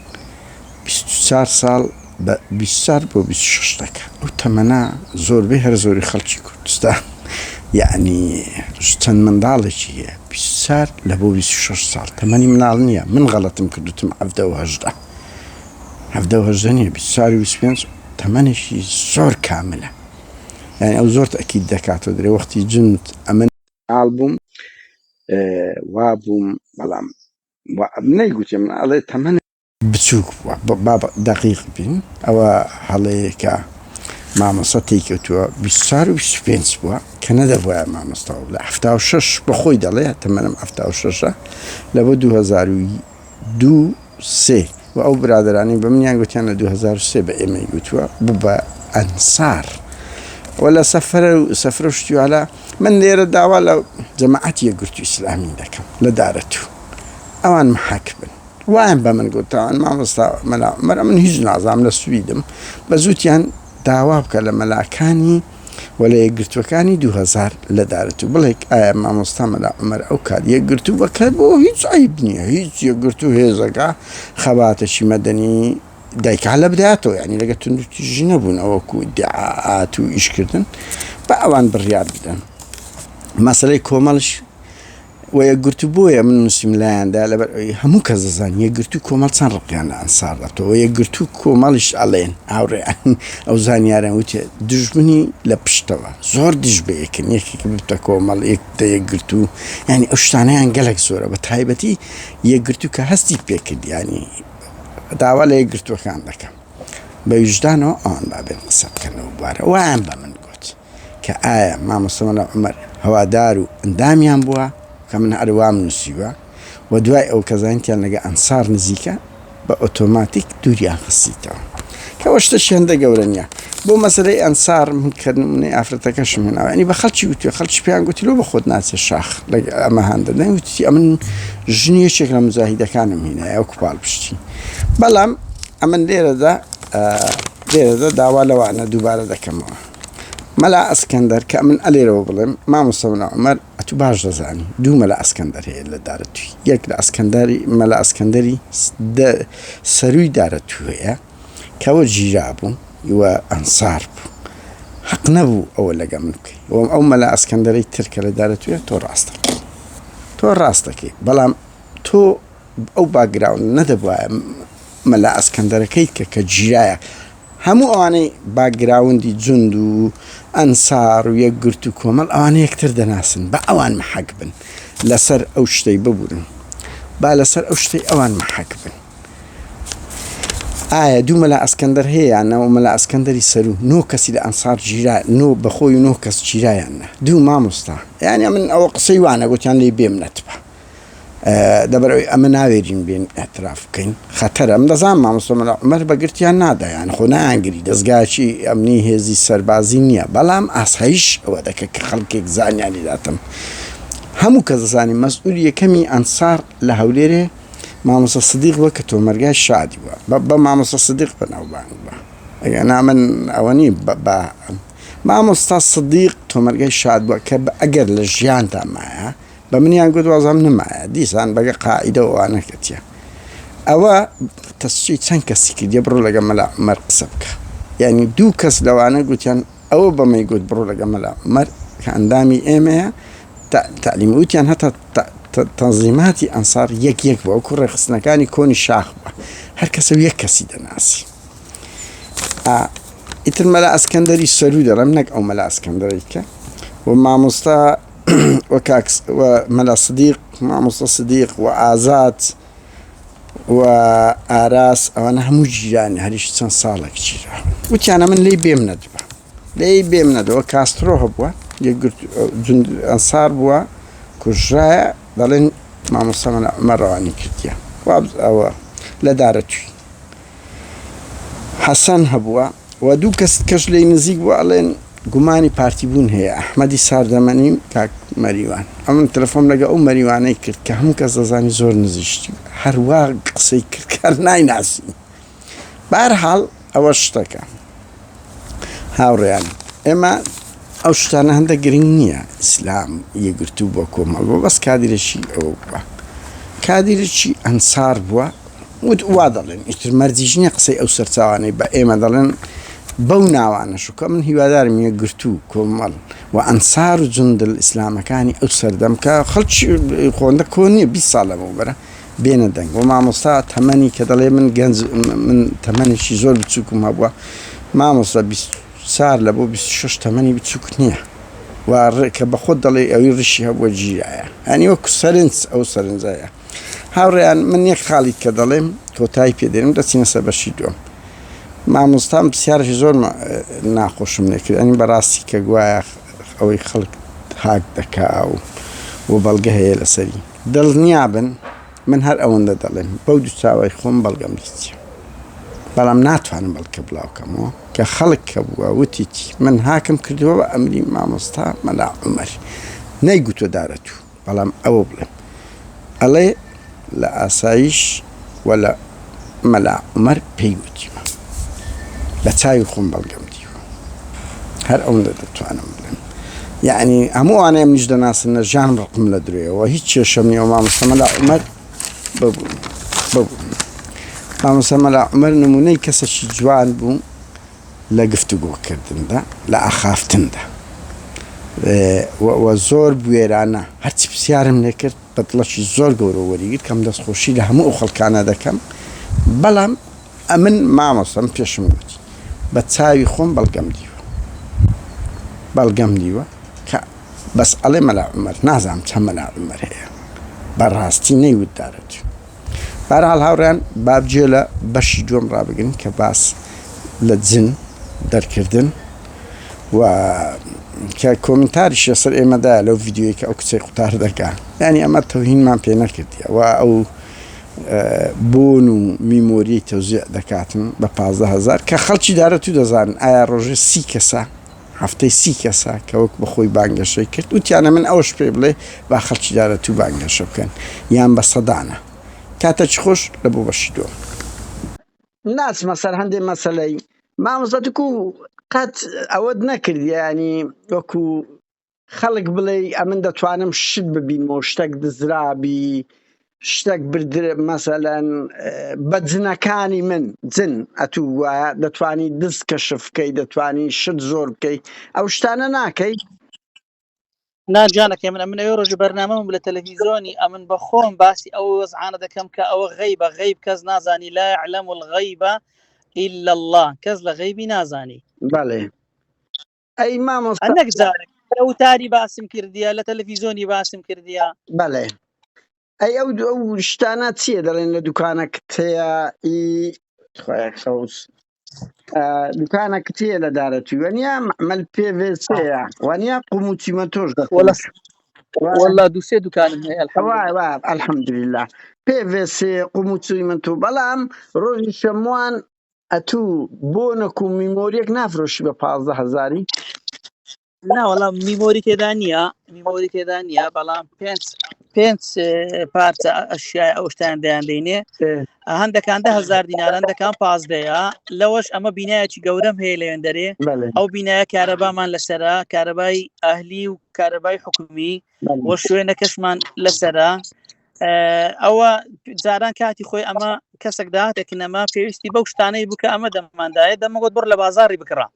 24 ساڵ بە 24 بۆ 26 دەکا ئەو تەمەنە زۆربەی هەر زۆری خەڵکی کوردستان یعنی چەند منداڵێکی هەیە 24 لە بۆ 26 ساڵ تەمەنی مناڵ نییە من غەڵەتم کردوتم حەڤدە و هەژدە حەڤدە و هەژدە نییە 24 و 25 تەمەنێکی زۆر کاملە یانی ئەو زۆر تەئکید دەکاتەوە درێ وەختی جند ئەمن مناڵ بووم وا بووم بەڵام نەیگوتێ من ئەڵێ تەمەن بچووک بووە با دەقیق بین ئەوە هەڵەیەکە مامۆستا تێیکەوتووە 24 و 25 بووە کە نەدەبوایە مامۆستا لە 76 بەخۆی دەڵێ تەمەنم 76 لە بۆ 2002 سێ و ئەو برادەرانەی بە منیان گوتیان لە 2003 بە ئێمەی گوتووە بوو بە ئەنسار و لە سەفرە و سەفرە و شتیوالە من لێرە داوا لە جەماعەتی یەکگرتوو ئیسلامی دەکەم لە دارەتوو ئەوان محەک بن وایان بە من گوتان مامۆستا مەلا عومەر من هیچ نازانم لە سویدم بە زووتیان داوا بکە لە مەلاکانی و لە یەکگرتووەکانی 2000 لە دارەتوو بڵێک ئایا مامۆستا مەلا عومەر ئەو کات یەکگرتوو بە کە بۆ هیچ عەیب نییە هیچ یەکگرتوو هێزەکە خەباتێکی مەدەنی دایکا لە بدایەتەوە یعنی لەگە توندوتیژی نەبوون ئەوەکو ئیدعاات و ئیشکردن بە ئەوان بڕیار بدەن مەسەلەی کۆمەڵش و یەکگرتوو بۆیە من نووسیم لایاندا لەبەر ئەوەی هەموو کەس دەزانێت یەکگرتوو کۆمەڵ چەند ڕقیان لە ئەنسار دەتەوە یەکگرتوو کۆمەڵیش ئەڵێن هاوڕێیان ئەو زانیاران وتێ دژمنی لە پشتەوە زۆر دژ بە یەکن یەکێک ببتە کۆمەڵ یەک بتە یەکگرتوو یعنی ئەو شتانەیان گەلک زۆرە بە تایبەتی یەکگرتوو کە هەستی پێکرد ینی داوا لە یەکگرتووەکان دەکەم بە ویژدانەوە ئەوان بابێن قسە بکەنەوە بوارە وایان بە من گوت. کە ئایا مامۆستا مەلا عومەر هەوادار و ئەندامیان بووە کە من هەر وام نووسیوە و دوای ئەو کە زانیتیان لەگە ئەنسار نزیکە بە ئۆتۆماتیک دووریان خستیتەوە کە ئەوە شتەکی هەندە گەورە نییە بۆ مەسەلەی ئەنسار من کە نمونەی ئافرەتەکەشم هێناوە یعنی بە خەڵکی وتوێ خەڵکی پێیان گوتی لۆ بە خۆت ناچێ شاخ لەگە ئەمە هان دەدەن وتی ئەمن ژنی یەکێک لە مجاهیدەکانم هینایە وەکو پاڵپشتی بەڵام ئەمن لێرەدا لێرەدا داوا لەوانە دووبارە دەکەمەوە مەلا ئەسکەندەر کە ئەمن ئەلێرەوە بڵێم مامۆستا مەلا عومەر ئەتوو باش دەزانی دوو مەلا ئەسکەندەر هەیە لە دارەتووی یەک لە ئەسکەندەری مەلا ئەسکەندەری سەرووی دارەتوو هەیە کەەوە گیرا بوو و ئەنسار بوو حەق نەبوو ئەوە لەگە من بکەی ئەو مەلا ئەسکەندەرەی تر کە لە دارەتوویە تۆ ڕاستەکەی تۆ ڕاستەکەی بەڵام تۆ ئەو باکگراوند نەدەبوایە مەلا ئەسکەندەرەکەی کە کە گیرایە هەموو ئەوانەی باکگراوندی جوند و ئەنسار و یەکگرتوو کۆمەڵ ئەوانە یەکتر دەناسن با ئەوان مەحەک بن لەسەر ئەو شتەی ببورن با لەسەر ئەو شتەی ئەوان مەحەک بن ئایا دوو مەلا ئەسکەندەر هەیە یان نا و مەلا ئەسکەندەری سەروو نۆ کەسی لە ئەنسار گیرا نۆ بەخۆی و نۆ کەس گیرایان نا دوو مامۆستا یانی من ئەوە قسەی وانە گوتیان لێی بێمنەت بە لەبەرئەوەی ئەمە ناوێرین بێن ئیعتراف بکەین خەتەرە من دەزانم مامۆستا مەلا عومەر بە گرتیان نادا یان خۆ نایانگری دەزگایەکی ئەمنی هێزی سەربازی نییە بەڵام ئاسایش ئەوە دەکە کە خەڵکێک زانیاری داتم هەموو کەس دەزانی مەسئول یەکەمی ئەنسار لە هەولێرێ مامۆستا سدیق بووە کە تۆمەرگای شادی بووە بە مامۆستا سدیق بەناوبانگ بووە ئەگەر نا من ئەوە نی بە مامۆستا سدیق تۆمەرگای شاد بووە کە ئەگەر لە ژیاندا مایە. بە منیان گوت وازم نمایە دیسان بەگە قاعیدە و ئەوانە کەتیە ئەوە تەسچی چەند کەسی کردیە بڕۆ لەگە مەلا عومەر قسە بکە یعنی دوو کەس لەوانە گوتیان ئەوە بەمەی گوت بڕۆ لەگە مەلا عومەر کە ئەندامی ئێمەیە تەعلیم وتیان هەتا تەنزیماتی ئەنسار یەک یەک بووە وەکو ڕێکخستنەکانی کۆنی شاخ بووە هەر کەسە و یەک کەسی دەناسی ئیتر مەلا ئەسکەندەری سەروو دەڵێم نەک ئەو مەلا ئەسکەندەرەی کە و مامۆستا و کاک و مەلا سدیق مامۆستا سدیق و ئازاد و ئاراس ئەوانە هەموو جیرانی هەریش چەند ساڵێک جیرا وتیانە من لی بێم نەدبا لێی بێم نەدەوە کاسترۆ هەبووە یەکگرت جند ئەنسار بووە کوژرایە دەڵێن مامۆستا مەلا عومەر ڕەوانی کردیە وابز ئەوە لە دارەتوی حەسەن هەبووە و دوو کەس کەش لێی نزیک بووە ئەڵێن گومانی پارتی بوون هەیە ئەحمەدی ساردەمەنی و کاک مەریوان ئەمن تەلەفۆن لەگە ئەو مەریوانەی کرد کە هەموو کەس دەزانی زۆر نزیشتی هەروا قسەی کرد کار نایناسی بەهەرحاڵ ئەوە شتەکە هاوڕێیان ئێمە ئەو شتانە هەندە گرنگ نییە ئیسلام یەکگرتوو بۆ کۆمەڵ بۆ بەس کادیرێکی ئەوە بووە کادیرێکی ئەنسار بووە وت وا دەڵێن ئیتر مەرجیش نییە قسەی ئەو سەرچاوانەی بە ئێمە دەڵێن بەو ناوانە شوکە من هیوادارم یەکگرتوو کۆمەڵ و ئەنسار و جوندل ئیسلامەکانی ئەو سەردەم کە خەڵکی خۆندە کۆن نییە 20 ساڵ لەمەوبەرە بێنە دەنگ و مامۆستا تەمەنی کە دەڵێ من گەنج من تەمەنێکی زۆر بچووکم هەبووە مامۆستا 24 لە بۆ 26 تەمەنی بچووک نییە و کە بە خۆت دەڵێ ئەوی ڕیشی هەبووە گیرایە هەنی وەکو سەرنج ئەو سەرنجایە هاوڕێیان من یەک خاڵی کە دەڵێم کۆتایی پێدێنم دەچینە سەر بەشی دووەم مامۆستام پرسیارێکی زۆر ناخۆشم لێکرد ئەنی بەڕاستی کە گوایە ئەوەی خەڵک هاک دەکا و بەڵگە هەیە لەسەری دڵنیابن من هەر ئەوەندە دەڵێم بەو دوو چاوەی خۆم بەڵگەم دیتیە بەڵام ناتوانم بەڵکە بڵاوکەمەوە کە خەڵک کە بووە وتیتی من هاکم کردووە بە ئەمری مامۆستا مەلا عومەر نەیگوتوە دارەتوو بەڵام ئەوە بڵێم ئەڵێ لە ئاسایش و لە مەلا عومەر پێی وتیمە بە چاوی خۆم بەڵگەم دیوە هەر ئەوەندە دەتوانم بڵێم یعنی هەموو ئەوانەی منیش دەناسن لە ژیانم ڕقم لە درۆیەوە هیچ کێشەم نییە مامۆستا مەلا عومەر ببوون ببوون مامۆستا مەلا عومەر نمونەی کەسێکی جوان بوو لە گفتوگۆکردندا لە ئاخافتندا و زۆر بوێرانە هەرچی پرسیارم لێ کرد بە دڵەکی زۆر گەورە وەریگرت کەم دەستخۆشی لە هەموو ئەو خەڵکانە دەکەم بەڵام ئەمن مامۆستام پێشم گوتی بە چاوی خۆم بەڵگەم دیوە بەڵگەم دیوە کە بەس ئەڵێ مەلا عومەر نازانم چەند مەلا عومەر هەیە بەڕاستی نەیوت دارەت بەهەرحاڵ هاوڕێیان با گوێ لە بەشی دووەم ڕابگرن کە باس لە جن دەرکردن و کە کۆمنتاریش لەسەر ئێمەدا لەو ڤیددیوەی کە ئەو کچەی قوتار دەکا یعنی ئەمە تەوهینمان پێ نەکردیە و ئەو بۆن و میمۆری تەوزیع دەکاتن بە 15هزار کە خەڵکی دارە تو دەزانن ئایا ڕۆژێ سی کەسە هەفتەی سی کەسە کە وەک بەخۆی بانگەشەی کرد وتیانە من ئەوەش پێ بڵێ با خەڵکی دارەتوو بانگەشە بکەن یان بە سەدانە کاتەکی خۆش لە بۆ بەشی دووەم. ناچمە سەر هەندێ مەسەلەی مامۆستا تکو قەت ئەوەت نەکرد یانی وەکو خەڵک بڵێ ئەمن دەتوانم شت ببینمەوە شتێک دزرابی شتێک بردر مەسەلەن بە جنەکانی من جن ئەتوو وایە دەتوانی دز کەشف بکەی دەتوانی شت زۆر بکەی ئەو شتانە ناکەی نا گیانەکەی من ئەمن ئەوێ ڕۆژی بەرنامەم لە تەلەڤیزۆنی ئەمن بە خۆم باسی ئەو وەزعانە دەکەم کە ئەوە غەیبە غەیب کەس نازانی لا يعلم الغیب إلا الله کەس لە غەیبی نازانی بەڵێ ئەی مامۆستا نەک جارێک لە وتاری باسم کردیە لە تەلەڤیزۆنی باسم کردیە بەڵێ ئەی ئەو ئەو شتانە چییە دەڵێن لە دوکانە کتەیە ئی خوایە خەوس دوکانە کتەیە لە دارەتوی وەنیە مەعمەل پێ-ڤێ-سێیە وەنیە قوم و چیمەنتۆش وەلا دەفرۆشن وەلا دوو سێ دوکانم هەیە وای الحمدلله وای الحمدلله پێ-ڤێ-سێ قوم و چیمەنتۆ بەڵام ڕۆژی شەموان ئەتوو بۆنەک و میمۆریەک نافرۆشی بە 15 هەزاری نا وەڵا میمۆری تێدا نییە میمۆری تێدا نییە بەڵام پێنج پێنج پارچە ئەشیای ئەو شتیان دەیان دەینێ هەندەکان ده هزار دینار هەندەکان پازدەیە لەوەش ئەمە بینایەکی گەورەم هەیە لەوێن دەرێ ئەو بینایە کارەبامان لەسرە کارەبای ئەهلی و کارەبای حکومی و شوێنەکەشمان لەسرە ئەوە جاران کاتی خۆی ئەمە کەسێک داهاتێکنەمە پێویستی بەو شتانەی بکە ئەمە دەماندایە دەمەگوت بڕ لە بازاری بکڕە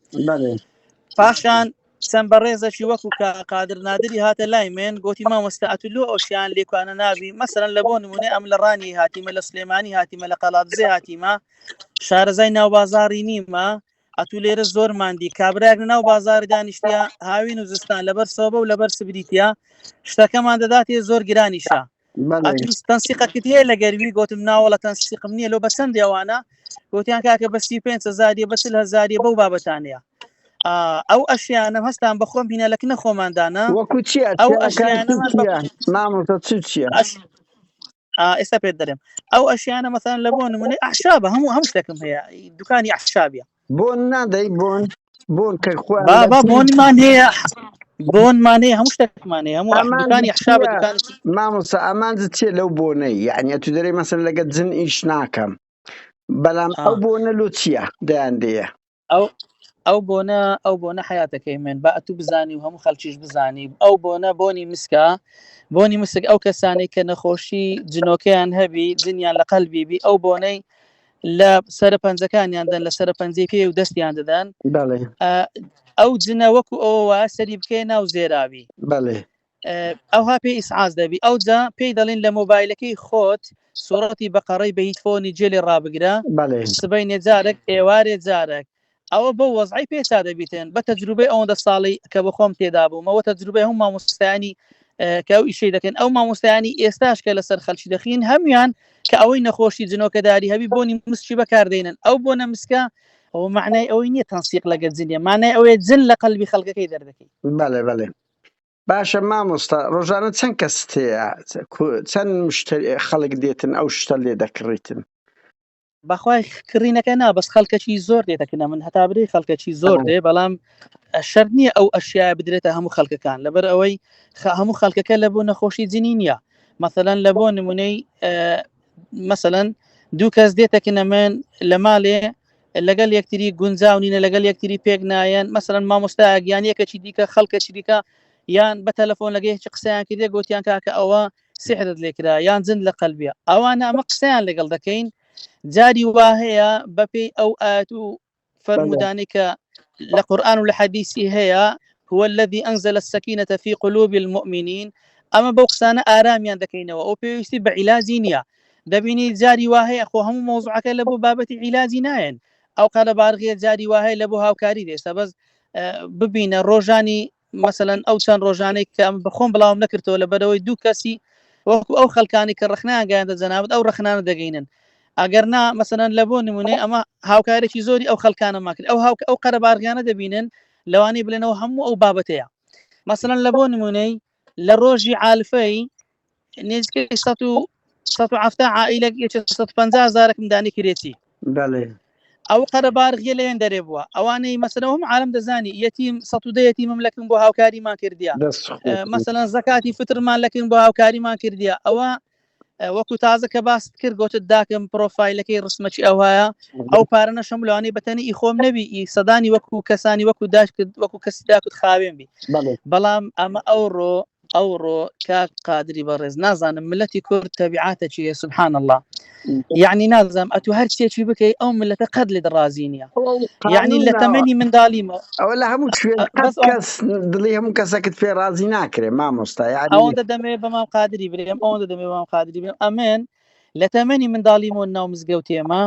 پاشان چەند بەڕێزەکی وەکو کا قادر نادری هاتە لای من گۆتی مامۆستا ئەتو لۆ ئەو شیان لێکوانە نابی مەسەلەن لە بۆ نمونە ئەم لە ڕانی هاتیمە لە سلێمانی هاتیمە لە قەڵادزێ هاتیمە شارەزای ناو بازاڕی نیمە ئەتو لێرە زۆر ماندی کابراەک لە ناو بازاری دانیشتە هاوین و زستان لەبەر سەوبە و لەبەر سبریتە شتەکەمان دەداتێ زۆر گرانیشە تەنسیقەکەت هەیە لە گەروی گوتم ناوەڵە تەنسیقم نییە لۆ بە چەند ئەوانە گوتیان کاکە بە 35 هزاریە بە 40 هزاریە بەو بابەتانەیە ئەو ئەشیانم هەستان بە خۆم بینە لە کنە خۆماندانە وەکو چییە ئەو ئەشیانە مامۆستا چ چییە ئێستا پێت دەرێم ئەو ئەشیانە مەسەن لە بۆ نمونەی ئەحشابە هەموو هەموو شتێکم هەیە دوکانی ئەحشابە بۆن نادەی بۆن بۆن کە خۆیان بابا لە بۆنمان هەیە بۆنمان هەیە هەموو شتێکمان هەیە هەموو ئامانجت دوکانی حشابە چییە دوکانی مامۆستا ئامانجت چییە لەو بۆنەی یعنی ئەتو دەرێ مەسەن لەگە جن ئیش ناکەم بەڵام ئەو آه. بۆنە لۆ چییە دەیان دەیە ئەو ئەو بۆنە ئەو بۆنە حیاتەکەی من با ئەتو بزانی و هەموو خەلکیش بزانی ئەو بۆنە بۆنی مسکە بۆنی مسک ئەو کەسانەی کە نەخۆشی جنۆکەیان هەبی جنیان لە قەلبی بی ئەو بۆنەی لە سەرە پەنجەکانیان دەن لە سەرە پەنجەی پێ و دەستیان دەدەن بەڵێ ئەو جنە وەکو ئەوە وایە سەری بکەی ناو زێراوی بەڵێ ئەوها پێی ئیسعاز دەبی ئەوجا پێی دەڵین لە مۆبایلەکەی خۆت سوڕەتی بەقەڕەی بە هیتفۆنی جێ لێ ڕابگرە بەڵێ سبەینێ جارێک ئێوارێ جارێک ئەوە بەو وەزعی پێ چا دەبیتن بە تەجروبەی ئەوەندە ساڵی کە بە خۆم تێدا بوومەوە تەجروبەی هەموو مامۆستایانی کە ئەو ئیشەی دەکەن ئەو مامۆستایانی ئێستاش کە لەسەر خەلکی دەخین هەمویان کە ئەوەی نەخۆشی جنۆکەداری هەبی بۆنی مسکی بەکاردێنن ئەو بۆنە مسکە ئەو معنای ئەوەی نییە تەنسیق لەگەر جنیە معنای ئەوەیە جن لە قەلبی خەڵکەکەی دەردەکەی بەڵێ بەڵێ باشە مامۆستا ڕۆژانە چەند کەست هەیە چەند مشتری خەڵک دێتن ئەو شتە لێ دەکڕیتن بەخوای کڕینەکە نا بەس خەڵکەکی زۆر دێتەکنە من هەتا برێ خەڵکەکی زۆر دێ بەڵام شەرت نییە ئەو ئەشیای بدرێتە هەموو خەڵکەکان لەبەر ئەوەی هەموو خەڵکەکە لە بۆ نەخۆشی جنی نییە مەسەلەن لە بۆ نمونەی مەسەلەن دوو کەس دێتەکنە من لە ماڵێ لەگەڵ یەکتری گونجاو نینە لەگەڵ یەکتری پێک نایەن مەسەلەن مامۆستایەک یان یەکەکی دیکە خەڵکەکی دیکە یان بە تەلەفۆن لەگە هیچ قسەیان کردێ گوتیان کاکە ئەوە سحرت لێکرا یان جن لە قەلبیە ئەوانە ئەمە قسەیان لەگەڵ دەکەین جاری وا هەیە بەپێی ئەو ئاەت و فەرمودانەی کە لە قورآن و لە حەدیسی هەیە هو الذي أنزل السكينة في قلوب المؤمنين ئەمە بەو قسانە ئارامیان دەکەینەوە ئەو پێویستی بە عیلاجی نییە دەبینی جاری وا هەیە خۆ هەموو مۆزوعەکە لە بۆ بابەتی عیلاجی نایەن ئەو قەرەبارغیە جاری وا هەیە لە بۆ هاوکاری دێستا بەس ببینە ڕۆژانی مەسەلەن ئەو چەند ڕۆژانەی کە ئەم بەخۆم بڵاوم نەکردەوە لە بەرەوەی دوو کەسی وەکو ئەو خەڵکانی کە ڕخنیان گەیاندە جەنابت ئەو ڕخنانە دەگەینن ئەگەر نا مەسەلەن لە بۆ نمونەی ئەمە هاوکارێکی زۆری ئەو خەڵکانەمان کرد ئەو هاوک ئەو قەرەبارغیانە دەبینن لەوانەیە بلێنەوە هەموو ئەو بابەتەیە مەسەلەن لە بۆ نمونەی لە ڕۆژی عالفەی نزیکەی 170 عائلە یەکێ 150 هەزارێکم دانی کرێتی بەڵێ ئەو قەرەبارغیە لەوێن دەرێ بووە ئەوانەی مەسەلەن هم عالم دەزانی یەتیم 110 یەتیمم لەکن بۆ هاوکاریمان کردیە دەست خۆش مەسەلەن زەکاتی فترمان لەکن بۆ هاوکاریمان کردیە ئەوە وەکو تازە کە باست کرد گوتت داکم پرۆفایلەکەی ڕسمەکی ئەوهایە ئەو پارە نەشەم لەوانەیە بەتەنی ئی خۆم نەبی ئی سەدانی وەکو کەسانی وەکو داش کرد وەکو کەسی داکت خاوێن بی بەڵێ بەڵام ئەمە ئەوڕۆ ئەوڕۆ کاک قادری بەڕێز نازانم ملەتی کورد تەبیعاتەکی هەیە سبحان الله یعنی نازانم ئەتو هەر چێکی بکەی ئەو ملەتە قەت لێت ڕازی نییە یعنی لە تەمەنی منداڵیمەوە ئەوە لە هەموو شوێن قەت بەس ئەو کەس دڵی هەموو کەسەکت پێ ڕازی ناکرێ مامۆستا یعنی ئەوەندە دەمەوێ بە مام قادری برێم ئەوەندە دەمەوێ بە مام قادری برێم ئەمن لە تەمەنی منداڵیمەوە ناو مزگەوتێمە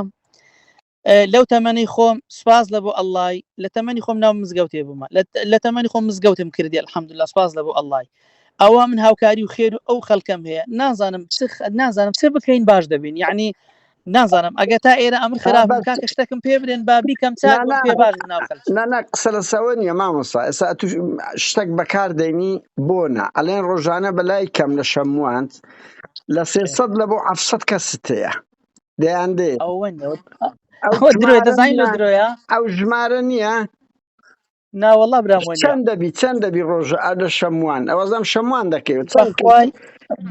لەو تەمەنی خۆم سپاس لە بۆ ئەڵای لە تەمەنی خۆم ناو مزگەوتێ بوومە لە تەمەنی خۆم مزگەوتم کردی الحمدلله سپاس لە بۆ ئەڵای ئەوە من هاوکاری و خێر و ئەو خەڵکەم هەیە نازانم چ نازانم چ بکەین باش دەبین یعنی نازانم ئەگە تا ئێرە ئەمر خراپ بەس کاکە شتێکم پێ برێن با بیکەم چاک نا بم نا پێ باش بم ناو خەڵکی نا نا قسە لەسەوە نییە مامۆستا ئێستا ئەتو شتێک بەکار دەینی بۆ نا ئەلێن ڕۆژانە بەلای کەم لە شەموان لە 300 لە بۆ 700 کەست هەیە دەیان دێ ئەوە نییە ئەو ئەوە درۆیە ژمارە دەزانین لۆ نییە درۆیە ئەو ژمارە نییە. ناوەڵا برام وەنیە. چەند دەبی چەند دەبی ڕۆژە ئەدە شەموان ئەوەزام شەموان دەکەوێت چەند کەس بەخوای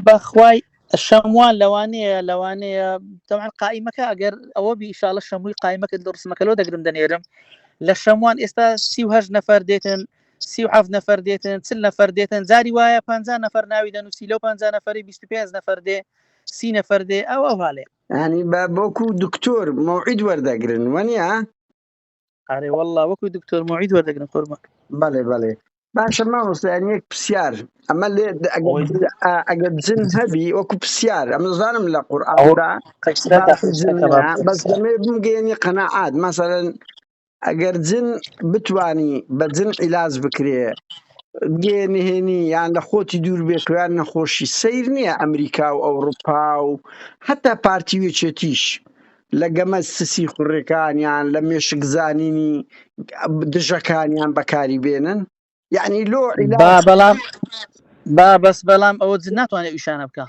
بەخوای شەموان لەوانەیە لەوانەیە تەوان قائیمەکە ئەگەر ئەوە بی ئیشاڵە شەمووی قائیمەکە لە ڕسمەکە لۆ دەگرم دەنێرم لە شەموان ئێستا 38 نەفەر دێتن 37 نەفەر دێتن 40 نەفەر دێتن جاری وایە 50 نەفەر ناوی دەنووسی لەو 50 نەفەری 25 نەفەر دێ 30 نەفەر دێ ئەو ئەو هاالێ ینی بە بۆکو دکتۆر مەوعید وەردەگرن وەنیە ئەرێ والله وەکو دکتۆر مۆعید وەردەگرن قوربان. بەڵێ بەڵێ باشە مامۆستا یانی یەک پرسیار ئەمە لێ ئەگەر ئەوەی ئەگەر جن هەبی وەکو پرسیار ئەمە زانم لە ئەوە قورئاندا قەیسرەکە باسی جن قەیسرەکە با هەیە بەس دەمێ بمگەیەنی قەناعات مەسەلەن ئەگەر جن بتوانی بە جن عیلاج بکرێ بگێ نهێنی یان لە خۆتی دوور بێت و یان نەخۆشی سیر نییە ئەمریکا و ئەوروپا و حتا پارتی و یەکێتیش لە گەمە سیخوڕەکانیان لە مێشک زانینی دژەکانیان بەکاری بێنن یعنی لۆ با عیلاج بەڵام با بەس بەڵام ئەوە جن ناتوانێت ئیشانە بکە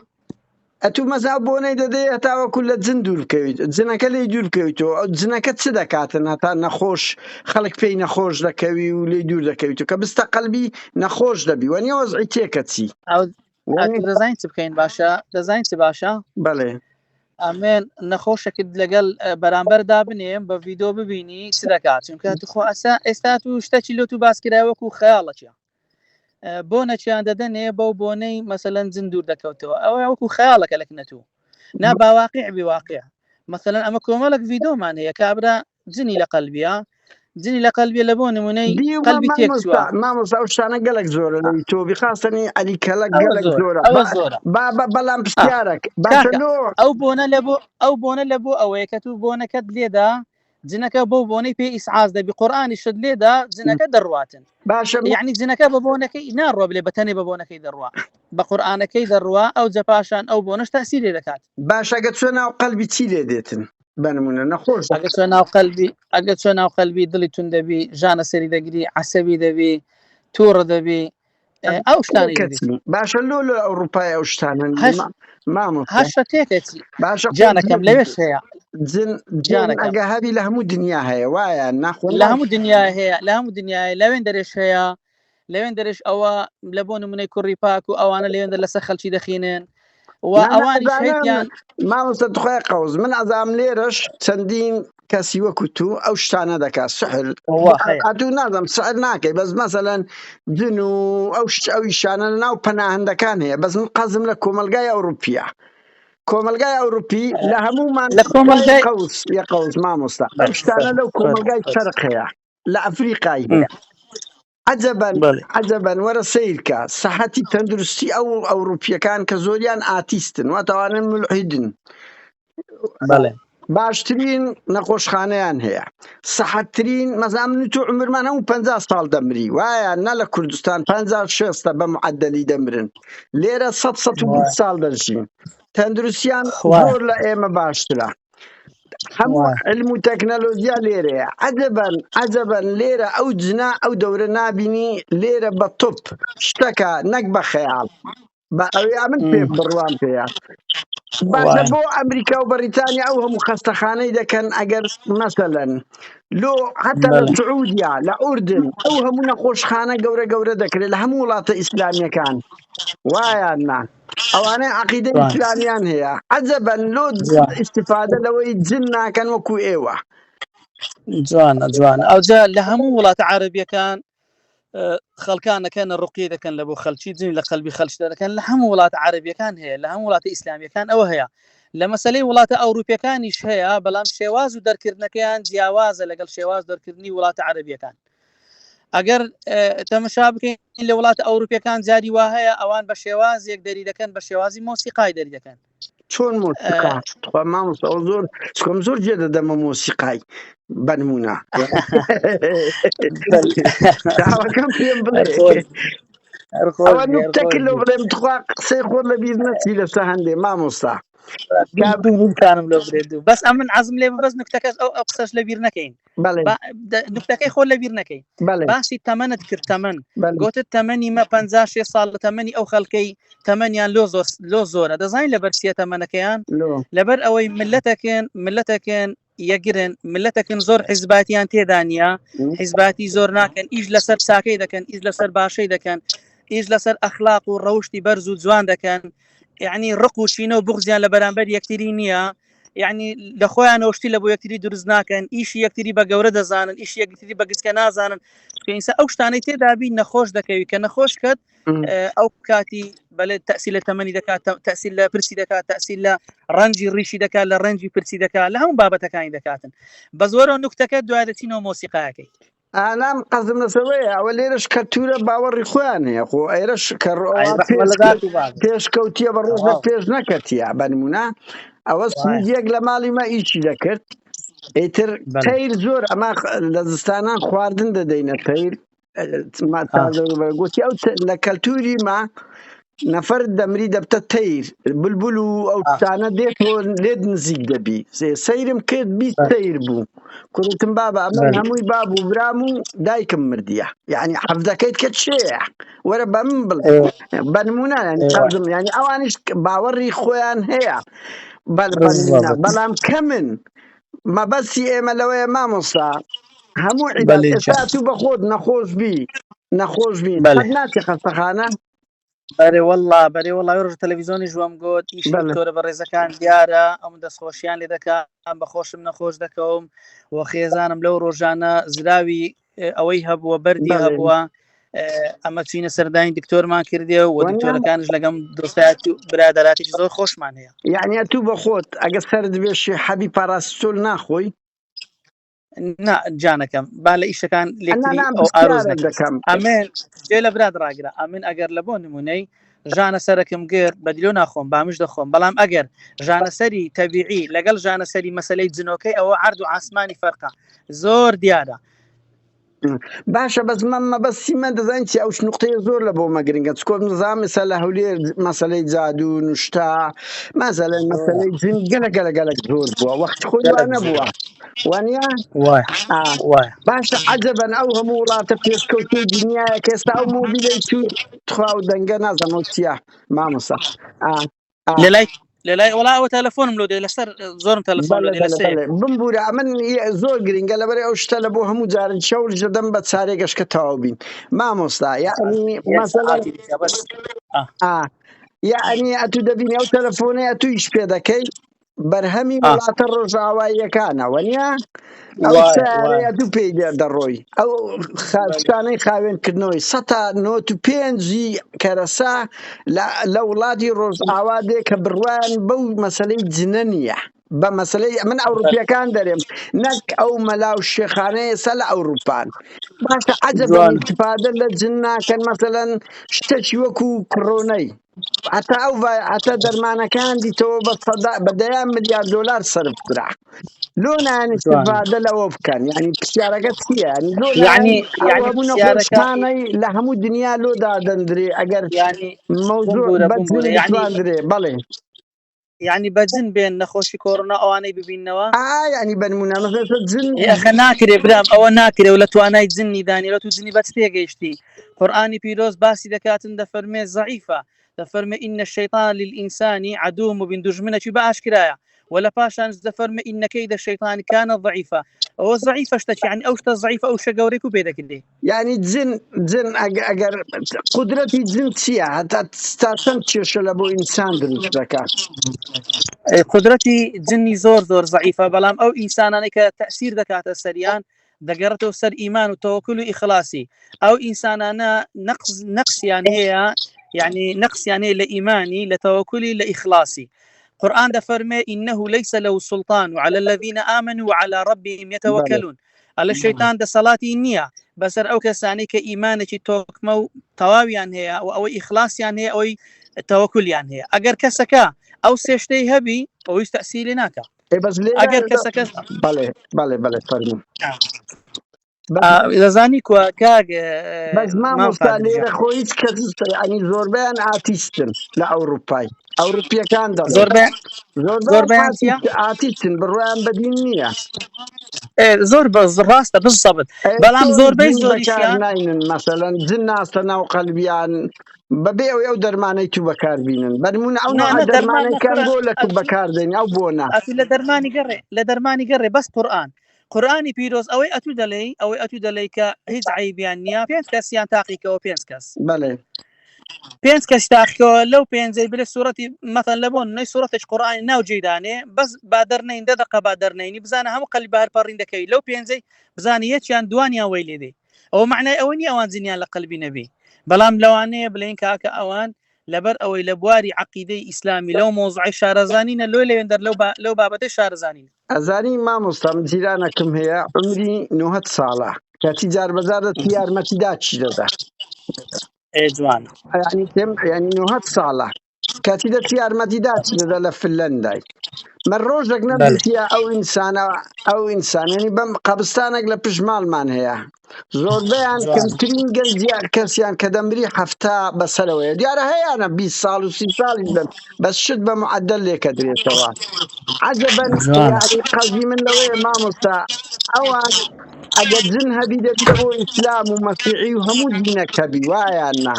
ئەتوو مەزا بۆنەی دەدەی هەتاوەکو لە جن دوور بکەویت جنەکە لێی دوور بکەویتەوە ئەو جنەکە چ دەکاتن هەتا نەخۆش خەڵک پێی نەخۆش دەکەوی و لێی دوور دەکەویتەوە کە بستە قەلبی نەخۆش دەبی وەنیە وەزعی تێکەچی ئەو وەنیە ئەتوو دەزانین چ بکەین باشە دەزانین چ باشە بەڵێ ئەمێن نەخۆشەکت لەگەڵ بەرامبەر دابنێم بە ڤیدۆ ببینی چ دەکات چونکە توخۆ ئەسا ئێستا تو شتەکی لۆ تو باس کرای وەکو خەیاڵەکیە بۆ نەچیان دەدەنێ بەو بۆنەی مەسەلەن جن دوور دەکەوتەوە ئەوە وەکو خەیاڵەکە لە کنەتوو نا باواقع بی واقع مەسەلەن ئەمە کۆمەڵک ڤیدۆمان هەیە کابرا جنی لە قەلبیە جنی لە قەلبیە لە بۆ نمونەی دیومە قەلبی مامۆستا تێکچووە مامۆستا ئەو شتانە گەلک زۆرە لەوی تۆ بخاستنی عەلی کەلەک ئەوە گەلک زۆرە زۆرە ئەوە زۆرە با با بەڵام آه. پرسیارێک باشە کاکە لۆ ئەو بۆنە لە بۆ ئەو بۆنە لە بۆ ئەوەیە کە تو بۆنەکەت لێدا جنەکە بەو بۆنەی پێ ئیسعاز دەبی قورئانی شت لێدا جنەکە دەڕواتن باشە یعنی جنەکە بە بۆنەکەی ناڕوە بلێ بە تەنێ بە بۆنەکەی دەڕوا بە قورئانەکەی دەڕوا ئەو جەپاشان ئەو بۆنەش تاسیر لێ دەکات باشە گە چۆ ناو قەلبی چی لێ دێتن بە نمونە نەخۆش ئەگە چۆ ناو قەلبی ئەگە چۆ ناو قەلبی دڵی تون دەبی ژانە سەری دەگری عەسەبی دەبی تووڕە دەبی ئەو شتانەی دەبیت کەسی باشە لۆ لە ئەوروپای ئەو شتانە هەش مامۆستا هەشە تێکەچی باشە خۆ جانەکەم جن لەوێش هەیە جن جن جانەکەم ئەگە هەبی لە هەموو دنیا هەیە وایە ناخۆ لە هەموو دنیا هەیە لە هەموو دنیای لەوێن دەرێش هەیە لەوێن دەرێش ئەوە لە بۆ نمونەی کوڕی پاک و ئەوانە لەوێن لەسەر خەلکی دەخینن و نا نا ئەوانیش ئەزانم هەیتیان مامۆستا تخوای قەوز من ئەزام لێرەش چەندین کەسی وەکو تو ئەو شتانە دەکات سحر وا هەیە ئەتوو نازم سحر ناکەی بەس مەسەلەن جن و ئەو شت ئەو ئیشانە لە ناو پەناهەندەکان هەیە بەس من قەزم لە کۆمەلگای ئەوروپیە کۆمەلگای ئەوروپی لە هەمومان لە کۆمەلگای قەوس یە قەوس مامۆستا ئەو شتانە لەو کۆمەلگای شەرق هەیە لە ئەفریقای هەیە عەجەبەن بەڵێ عەجەبەن وەرە سەیرکە سەحەتی تەندروستی ئەو ئەوروپیەکان کە زۆریان ئاتیستن واتەوانن ملحیدن بەڵێ باشترین نەخۆشخانەیان هەیە سەحەتترین مەزا من و تۆ عمرمان هەموو 50 ساڵ دەمری وایە نە لە کوردستان 50 شێستە بە معدلی دەمرن لێرە 100 120 ساڵ دەژین تەندروستیان وایە زۆر لە ئێمە باشترە هەموو وایە علم و تەکنەلۆژیا لێرەیە عەجەبەن عەجەبەن لێرە ئەو جنا ئەو دەورە نابینی لێرە بە توپ شتەکە نەک بە خەیاڵ بە ئەوێ من پێم بڕوام پێیە باشە وایە بۆ ئەمریکا و بەریتانیا ئەو هەموو خەستەخانەی دەکەن ئەگەر مەسەلەن لۆ حتا لە بەڵێ سعودیا لە ئوردن ئەو هەموو نەخۆشخانە گەورە گەورە دەکرێت لە هەموو وڵاتە ئیسلامیەکان وایان نا ئەوانەی عقیدە جوان ئیسلامیان هەیە عەجەبەن لۆ جوان استفادە لەوەی جن ناکەن وەکو ئێوە جوانە جوانە ئەوجا لە هەموو وڵاتە عەرەبیەکان خەڵکانەکەن ڕقی دەکەن لە بۆ خەلکی جنی لە قەلبی خەلکی دەکەن لە هەموو وڵاتە عەرەبیەکان هەیە لە هەموو وڵاتە ئیسلامیەکان ئەوە هەیە لە مەسلەی وڵاتە ئەوروپیەکانیش هەیە بەڵام شێواز و دەرکردنەکەیان جیاوازە لەگەڵ شێواز دەرکردنی وڵاتە عەرەبیەکان ئەگەر تەمەشا بکەین لە وڵاتە ئەوروپیەکان جاری وا هەیە ئەوان بە شێوازێک دەری دەکەن بە شێوازی مۆسیقای دەری دەکەن چۆن مۆسیقا تخوا مامۆستا ئەو زۆر چکم زۆر جێ دەدەمە مۆسیقای بەنمونە داواکەم پێم بڵێ ئەوە نوکتەکە لەو بڵێم تخوا قسەی خۆت لە بیر نەچی لەسە هەندێ مامۆستا کارم لۆ برێت بەس ئەمن عزم لێ بەس نکتەکەش ئەو ئەو قسەش لە بیر نەکەین نکتەکەی خۆ لە بیر نەکەین باسی تەمەنت کرد تەمەن گوتت تەمەنی مە 56 ساڵ لە تەمەنی ئەو خەڵکەی تەمەنیان لۆ زۆر لۆ زۆرە دەزانین لەبەر چیە تەمەنەکەیان لەبەر ئەوەی ملەتەکەن ملەتەکەن یەکگرن ملەتەکن زۆر حیزباتیان تێدا نییە حیزباتی زۆر ناکەن ئیش لەسەر چاکەی دەکەن ئیش لەسەر باشەی دەکەن ئیش لەسەر ئەخلاق و ڕەوشی بەرز و جوان دەکەن یعنی ڕق و چینە و بغزیان لە بەرامبەر یەکتری نییە یعنی لە خۆیان شتی لە بۆ یەکتری دروست ناکەن ئیشی یەکتری بە گەورە دەزانن ئیشی یەکتری بە گچکە نازانن ئینسا ئەو شتانەی تێدابی نەخۆش دەکەوی کە نەخۆش کەت ئەو کاتی بەێ تەسی لە تەمەنی دەکات تەسی لە پرسی دەکات تەسی لە ڕەنجی ڕیشی دەکات لە ڕەنجی پرسی دەکات لە هەموو بابەتەکانی دەکاتن بە زۆرەوە نوکتەکە دوای دەچینەوە مۆسیقاکەی. ئالام قەزم لەسەوەیە ئەوە لێرەش کەلتورە باوەڕی خۆیان هەیە خۆ ئێرەش کە ئەی ڕۆوا ڕەحمە پێش لە داک و بابت پێشکەوتیە بە ڕۆژێک تەواو پێش نەکەتیە بە نمونە ئەوە وایە سویدیەک لە ماڵی مە ئیشی دەکرد ئیتر بەڵێ تەیر زۆر ئەما لە زستانان خواردن دەدەینە تەیر آه. گوتی ئەو لە کەلتوری ما نەفەر دەمری دەبتە تەیر بلبل و ئەو آه. شتانە دێت و لێت نزیک دەبی سەیرم کرد 20 بەڵێ تەیر بوو کوڕتم بابە ئەمە بەڵێ هەمووی باب و برام و دایکم مردیە یعنی حەفدەکەیت کە چێە وەرە بە من بڵێ ئێوە بە نمونە یعنی ئێوە قەزم یعنی ئەوانیش باوەڕی خۆیان هەیە بەل بە نمونە بالضبط بەڵام کەمن مەبەستی ئێمە لەوەیە مامۆستا هەموو عیلاج بەڵێ ئێستا گیان تو بە خۆت نەخۆش بی نەخۆش بی بەڵێ قەت ناچی خەستەخانە بەرێ والله بەرێ والله ڕۆژ تەلەڤیزیۆنی ژوەم گوت ئیشی بەڵێ دکتۆرە بەڕێزەکان دیارە ئەم دەستخۆشیان لێ دەکەم بە خۆشم نەخۆش دەکەوم و خێزانم لەو ڕۆژانە زراوی ئەوەی هەبووە بەردی بەڵێ هەبووە ئەمە چینە سەردانی دکتۆرمان کردێ و وەنیە دکتۆرەکانش لەگەم دۆستایەتی و برادەراتێکی زۆر خۆشمان هەیە یعنی تو بە خۆت ئەگە سەرت بێشی حەبی پاراستۆل ناخۆی نا جانەکەم با لە ئیشەکان ئەنا لێکتری نا ئەو ئارۆز پرسیارێک نەکەین دەکەم ئەمن جێ لە برات ڕاگرە ئەمن ئەگەر لە بۆ نمونەی ژانە سەرەکم گرت بە دیلۆ ناخۆم بامیش دەخۆم بەڵام ئەگەر ژانەسەری تەبیعی لەگەڵ ژانەسەری مەسلەی جنۆکەی ئەوە عرض و ئاسمانی فەرقە زۆر دیارە باشە بەس من مەبەستی من دەزانین چی ئەو نقطەیە زۆر لە بۆ مە گرنگە چکۆ نظام ئێستا لە هەولێر مەسەلەی جادو نوشتا مەسەلەن زۆرە مەسەلەی جن گەلە گەلە گەلە زۆر بووە وەخت خۆی وا گەلک نەبووە زۆرە وانە وایە ئا وایە باشە عەجەبەن ئەو هەموو وڵاتە پێشکەوتوی دنیایە کە ئێستا ئەو مۆبیلەی تو تخوا و دەنگە نازانم ئەو چییە مامۆستا ئا ئا لە لای لە لای وڵا ئەوە تەلەفۆنم لۆ دێ لەسەر زۆرم تەلەفۆن لۆ بەڵێ دێ بەڵێ لەسەر بەڵێ بمبوورە ئەمن زۆر گرنگە لەبەر ئەو شتە لە بۆ هەموو جارن شەور دەدەم بە چارێ گەشکە تەواو بین مامۆستا یعنی یەک مەسەلەن سەعاتی دیکە بەس آه. ئا یعنی ئەتو دەبینی ئەو تەلەفۆنەی ئەتو ئیش پێ دەکەی بەرهەمی آه. وڵاتە ڕۆژئاواییەکانە وەنیە ئەو وایە سیارەی وایە ئەتو پێی دەڕۆی ئەو بەڵێ شتانەی خاوێنکردنەوەی سەتا نۆت و پێنجی کەرەسە لە وڵاتی ڕۆژئاوا دێ کە بڕوایان بەو مەسلەی جنە نییە بە مەسلەی من ئەوروپیەکان دەرێم نەک ئەو مەلا و شێخانەیە ئێستا لە ئەوروپان باشە عەجەبەن جوان ئیستفادە لە جن ناکەن مەسەلەن شتێکی وەکو کڕۆنەی هەتا ئەو هەتا دەرمانەکان دیتەوە بە سەدا بە دەیان ملیار دۆلار سەرف کرا لۆ نایەن جوان استفادە لەوە بکەن یعنی پرسیارەکە چییە یعنی لۆ نایەن یعنی ئەو یعنی هەموو پرسیارەکە نەخۆشخانەی لە هەموو دنیا لۆ دادەندرێ ئەگەر یعنی مەوزوع بمبورە بە جن بمبورە یعنی بتواندرێ بەڵێ یعنی بە جن بێن نەخۆشی کۆرۆنا ئەوانەی ببینەوە ئا یعنی بە نمونە مەسەلەن جن ئێ ئەخە ناکرێ برام ئەوە ناکرێ و لە توانای جنی دانی لە تو جنی بەچ تێگەیشتی قورئانی پیرۆز باسی دەکاتن دەفەرمێ زەعیفە دەفەرمێ إن الشیطان للإنسان عدو مبین دوژمنێکی بە ئاشکرایە و لە پاشانش دەفەرمێ إن كيد الشیطان كان ضعیفا ئەوە زەعیفە شتەکی یعنی ئەو شتە زەعیفە ئەو شتە گەورەی کو پێ دەکرێ یعنی جن جن ئەگەر قودرەتی جن چییە هەتا تا چەند کێشە لە بۆ ئینسان دروست دەکات قدرەتی جنی زۆر زۆر زەعیفە بەڵام ئەو ئینسانانەی کە تەسیر دەکاتە سەریان دەگەڕێتەوە سەر ئیمان و تەوەکل و ئیخلاسی ئەو ئینسانانە نەقص نەقصیان هەیە یعنی نەقصیان هەیە لە ئیمانی لە تەوەکلی لە ئیخلاسی قورآن دەفەرمێ إنه ليس له سلطان على الذين آمنوا وعلى ربهم بەڵێ يتوكلون ئەلە شەیتان دەسەڵاتی نییە بەسەر ئەو کەسانەی کە ئیمانێکی تۆکمە و تەواویان هەیە و ئەوەی ئیخلاسیان هەیە ئەوەی تەوەکولیان هەیە ئەگەر کەسەکە ئەو سێشتەی هەبی ئەویش تەسیلی ناکە ئێ بەس لێرە ئەگەر کەسەکە بەڵێ بەڵێ بەڵێ فەرموو بەس دەزانی کووە کاک بەس مام مامۆستا قادر لێرە گیان خۆ هیچ کەس ینی زۆربەیان ئاتیستن لە ئەوروپای ئەوروپیەکان دەڵێن زۆربەیان زۆربەیان زۆربەیان چییە ئاتیستن بڕوایان بەدین نییە. زۆر بە ڕاستە بزەبت بەڵام زۆربەی زۆریشیان ناینن مەسەلەن جن ناستە ناو قەلبیان بەبێ ئەوەی ئەو دەرمانەی تو بەکار بینن بەرمونە ئەو نەوعە دەرمانەی کە بۆ لە تو بەکار دێن ئەو بۆنە ئەتو لە دەرمانی گەڕێ لە دەرمانی گەڕێ بەس قورئان قورئانی پیرۆز ئەوەی ئەتو دەلێی ئەوەی ئەتو دەلێی کە هیچ عەیبیان نییە پێنج کەسیان تاقیکەوە پێنج کەس بەڵێ پێنج کەس تاقیکەوە لەو پێنجەی بلێ سوورەتی مەتەن لە بۆن نەی سوورەتێک قورئانی ناو جێدانێ بەس با دەرنەین دە دەقە با دەرنەینی بزانە هەموو قەلی بە هەر پەڕین دەکەوی لەو پێنجەی بزانە یەکیان دوانیان وەی لێ دێ ئەوە معنای ئەوە نییە ئەوان جنیان لە قەلبی نەبی بەڵام لەوانەیە بلێن کاکە ئەوان لەبەر ئەوەی لە بواری عەقیدەی ئیسلامی لەو مۆزعی شارەزانینە لۆی لەوێندەر لەو لەو بابەتەی شارەزانین. ئەزانی مامۆستا من جیرانەکم هەیە عومری نۆهەد ساڵە کەچی جار بەجار دەچی یارمەتی داچی دەدا. ئێ جوان. یعنی پێم یعنی نۆهەد ساڵە کەچی دەچی یارمەتی داچی دەدا لە فنلەندای. من ڕۆژێک نەبیتە ئەو ئینسانە ئەو ئینسانەنی بەم قەبستانێک لە پشت ماڵمان هەیە زۆربەیان کەمترین گەنجیان کەسیان کە دەمری هەفتا بەسەرەوەیە دیارە هەیەە 20 ساڵ و سی ساڵی بن بەس شت بە معدل لێکە درێتەوە عجبا قەزی من لەوەیە مامۆستا ئەوان ئەگەر جن هەبی دەبی بۆ ئیسلام و مەسیحی و هەموو دینەک هەبی وایان نا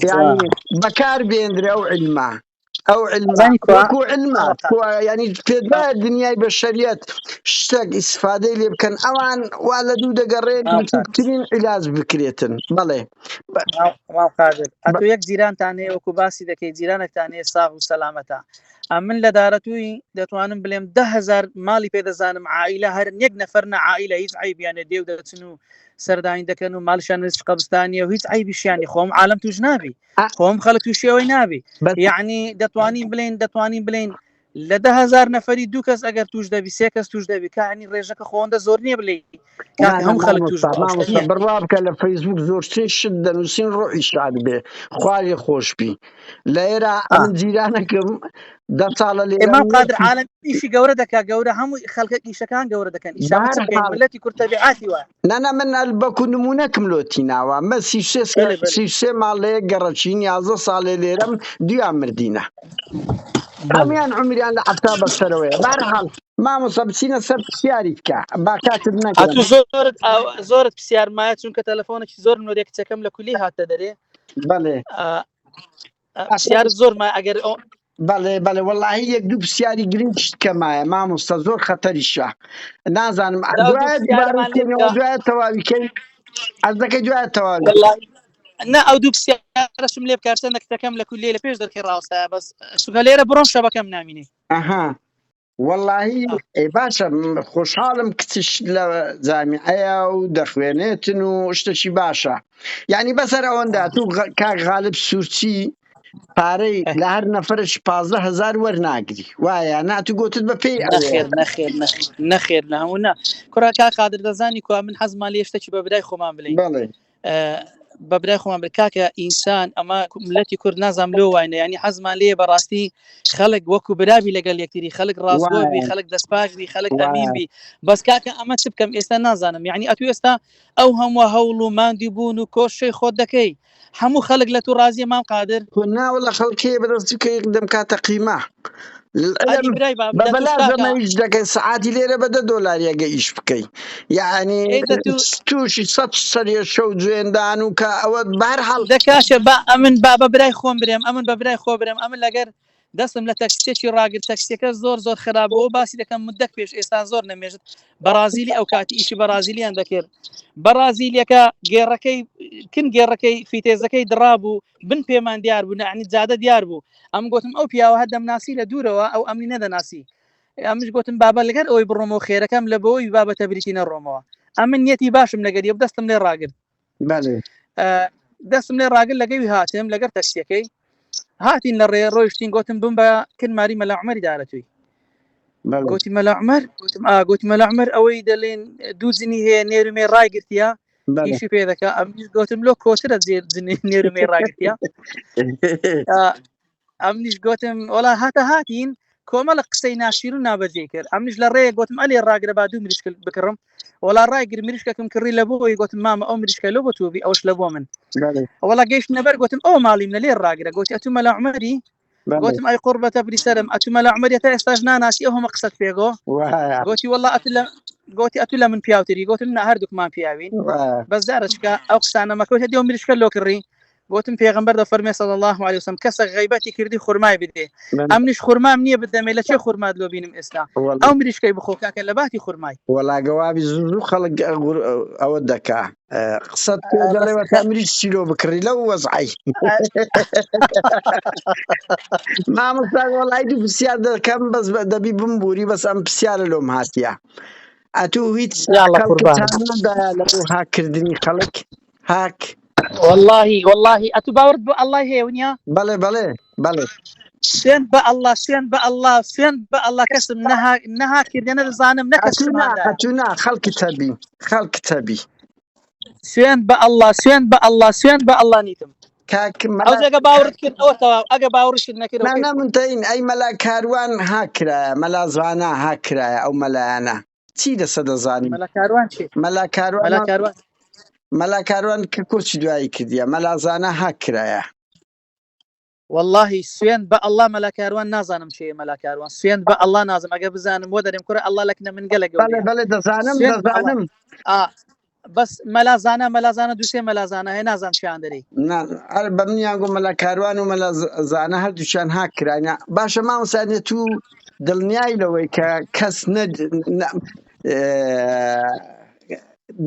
یعنی بەکار بێندرێ ئەو علمە ئەو علمە وەکو علمە ینی پێدا دنیای بەشەریەت شتێک ئیسفادەی لێ بکەن ئەوان وا لە دوو دەگەڕێن بچووکترین عیلاج بکرێتن بەڵێ ئەتۆ یەک جیرانتان هەیە وەکو باسی دەکەی جیرانێکتان هەیە ساغ و سەلامەتە ئەمن لە دارەتووی دەتوانم بلێم دههزار ماڵی پێ دەزانم عائلە هەر یەک نەفەر نە عائلە هیچ عیبیانە دێو دەچن و سەردانی دەکەن و ماڵشان نزیک قەبستانیە و هیچ عیبیشیانی خۆم عالم توش نابی خۆم خەڵک تووشی ئەوەی نابی یعنی دەتوانین بلین دەتوانین بلین لە دههزار نەفەری دوو کەس ئەگەر توش دەبی سێ کەس توش دەبی کانی ڕێژەکە خۆندە زۆر نییە بلێ هەم خەڵک توش بڕوا بکە لە فەیسبوک زۆرترین شت دەنووسین ڕۆحی شاد بێ خوارێ خۆشبی لێرە ئەمن جیرانەکەم دە ساڵە لێرە ئێمام قادر عالم ئیشی گەورە دەکا گەورە هەموو خەڵکە ئیشەکان گەورە دەکەن ئیشە بەهەر حاڵ ملەتی کورد تەبیعاتی وایە نانا من ئەلبەکو نمونەکم لۆ تیناوە مە بەلێ بەلێ 33 ماڵ لە یەک گەڕەکین 11 ساڵێ لێرەم دویان مردینە بەلێ هەمویان عمریان لە حەفتا بەسەرەوەیە بەهەرحاڵ مامۆستا بچینە سەر پرسیاری بکە با کاتت نەگرم ئەتوو زۆرت زۆرت پرسیار مایە چونکە تەلەفۆنێکی زۆر نۆرێ کچەکەم لە کولی هاتە دەرێ بەڵێ پرسیار زۆر ما ئەگەر ئەو بەڵێ بەڵێ وەڵی یەک دوو پرسیاری گرنگ کەمایە مامۆستا زۆر خەتەریشە نازانم دوایە دوایە تەواوی کەی ئەزەکەی دوایە تەواوی نا ئەو دوو پرسیارەشم لێ بکات چەندە کچەکەم لە کولیە لە پێش دەرکەی ڕاوەستایە بەس چونکە لێرە بڕۆم شەبەکەم نامینێ ئەها وەڵاهی ئەی باشە خۆشحاڵم کچش لە جامیعەیە و دەخوێنێتن و شتەکی باشە یعنی بەسەر ئەوەندا تو کاک غالب سوورچی پارەی لە هەر نەفرش 15 هزار وەرناگری وایە نا تو گوتت بە پێی نەخێر نەخێر نەخێر نە هەموو نا کوڕا کاک قادر دەزانی کوا من حەزمان لێ شتێکی بە برای خۆمان بلێین بەڵێ بە برای خۆمان بڵێ کاکە ئینسان ئەمە ملەتی کورد نازانم لۆ واینە ینی حەزمان لێ بەڕاستی خەڵک وەکو برابی لەگەڵ یەکتری خەڵک ڕاستگۆ بی خەڵک دەستپاک بی خەڵک ئەمین بی بەس کاکە ئەمە چ بکەم ئێستا نازانم یعنی ئەتو ئێستا ئەو هەموو هەوڵ و ماندی بوون و کۆشەی خۆت دەکەی هەموو خەڵک لە تو ڕازیە مام قادر خۆ ناوەڵا خەڵک هەیە بەدەست بکەی دەمکاتە قیمە ئەدی برای باب بە لە توش بەلاش کاکە ئەمە ئیش دەکەی سەعاتی لێرە بە دە دۆلار یەگە ئیش بکەی یعنی ئەی دە تو تووشی سەد سەرێشە و جوێندان و کە ئەوە بەهەرحاڵ دە کاکە با ئەمن با بە برای خۆم برێم ئەمن بە برای خۆ برێم ئەمن لەگەر دەستم لە تەکسیەکی ڕاگرت تەکسیەکە زۆر زۆر خراپ بوو باسی دەکەم مدەک پێش ئێستا زۆر نەمێژت بەڕازیلی ئەو کاتی ئیشی بەڕازیلیان دەکرد بەڕازیلیەکە گێڕەکەی کن گێڕەکەی فیتێزەکەی دڕابوو بن پێمان دیار بوو نعنی جادە دیار بوو ئەم گوتم ئەو پیاوە هەر دەمناسی لە دوورەوە ئەو ئەمنی نەدەناسی ئەمش گوتم بابە لەگەر ئەوەی بڕۆمەوە خێرەکەم لە بۆی بابەتە بریتی نەڕۆمەوە ئەمن نیەتی باشم لەگەر یە دەستم لێ ڕاگرت بەڵێ دەستم لێ ڕاگر لەگەوی هاتم لەگەر تەکسیەکەی هاتین لە ڕێ ڕۆیشتین گوتم بم بە کن ماری مەلا عمەری دارەتوی گوتی مەلا عمەر گوتم ئا گوتی مەلا عمەر ئەوەی دەلێن دوو جنی هەیە نێرومێ ڕایگرتیە ئیشی پێ دەکا ئەمنیش گوتم لۆ کۆترە زێر جنی نێرومێ ڕاگرتیە ئەمنیش گوتم وەڵا هاتە هاتین کۆمەڵە قسەی ناشیر و نابەجێ کرد ئەمنیش لە ڕێ گوتم ئەلێ ڕاگرە با دوو مریشک بکڕم وەڵا ڕایگر مریشکەکەم کڕی لە بۆی گوتم مامە ئەو مریشکە لۆ بۆ تۆ بی ئەوش لە بۆ من وەڵا گەیشت نەبەر گوتم ئەو ماڵیم لە لێ ڕاگرە گوتی ئەتو مەلا عومەری گوتم ئەی قوڕبەتە بری سەرم ئەتو مەلا عومەری تا ئێستاش ناناسی ئەو هەمە قسەت پێگۆ گوتی وەڵا ئەتو لە گوتی ئەتو لە من پیاوتری گوتم نە هەردووکمان پیاوین بەس جارەچکە ئەو قسانە مەکەوتە دیو مریشکە لۆ کڕی گوتم پێغەمبەر دەفەرمێ صلی الله علیه وسلم کەسە غیبەتی کردی خورمای بدێ ئەمنیش خورمام نییە بدەمێ لە چێ خورمات لۆ بینم ئێستا ئەو مریشکەی بخۆ کاکە لە باتی خورمای. وەڵا گەوابی زوو زوو خەڵک ئەوە دەکا قسەت پێ دەڵێ وە تا مریش چیلۆ بکڕی لەو وەزعی مامۆستا وەڵای دوو پرسیار دەکەم بەس دەبی بمبوری بەس ئەم پرسیارە لۆم هاتیە ئەتوو هیچ یاڵڵا خەڵکت قوربانت هانادایە لە بۆ هاککردنی خەڵک هاک واللهی واللهی ئەتو باوەڕت بۆ ئەڵڵای هەیە ونیە بەڵێ بەڵێ بەڵێ سوێن بە ئەڵڵا سوێن بە ئەڵڵا سوێن بە ئەڵڵا کەسم نەها نەها کردە نەدەزانم نە ئەتوو کەسم نا هاندایە ئەتوو نا خەڵکت هەبی خەڵکت هەبی سوێن بە ئەڵڵا سوێن بە ئەڵڵا سوێن بە ئەڵڵا نیتم کاک ئەو مەلا جێگە باوەڕت کرد ئەوە تەواو ئەگە باوەڕشت نەکرد نا ئەوکەی نا خۆت منتەین ئەی مەلا کاروان هاکرایە مەلا زانا هاکرایە ئەو مەلایانە چی لەسە دەزانی مەلا کاروان چی مەلا کاروان مەلا کاروان مەلا کاروان کە کۆچی دوایی کردیە مەلا زانا هاکرایە واللهی سوێن بە ئەڵڵا مەلا کاروان نازانم چێ مەلا کاروان سوێن بە ئەڵڵا نازم ئەگە بزانم وە دەرێم کوڕە ئەڵڵا لەکنە من گەلە بەڵێ گەورەیە بەڵێ دەزانم سوێن بە ئەڵڵا دەزانم ئا بەس مەلا زانا مەلا زانا دووسێ مەلا زانا هەیە نازانم چیان دەرێی نا هەر بە منیان گۆ مەلا کاروان و مەلا زانا هەردووکیان هاک کرانە باشە مامۆستا نیە تو دڵنیای لەوەی کە کەس نە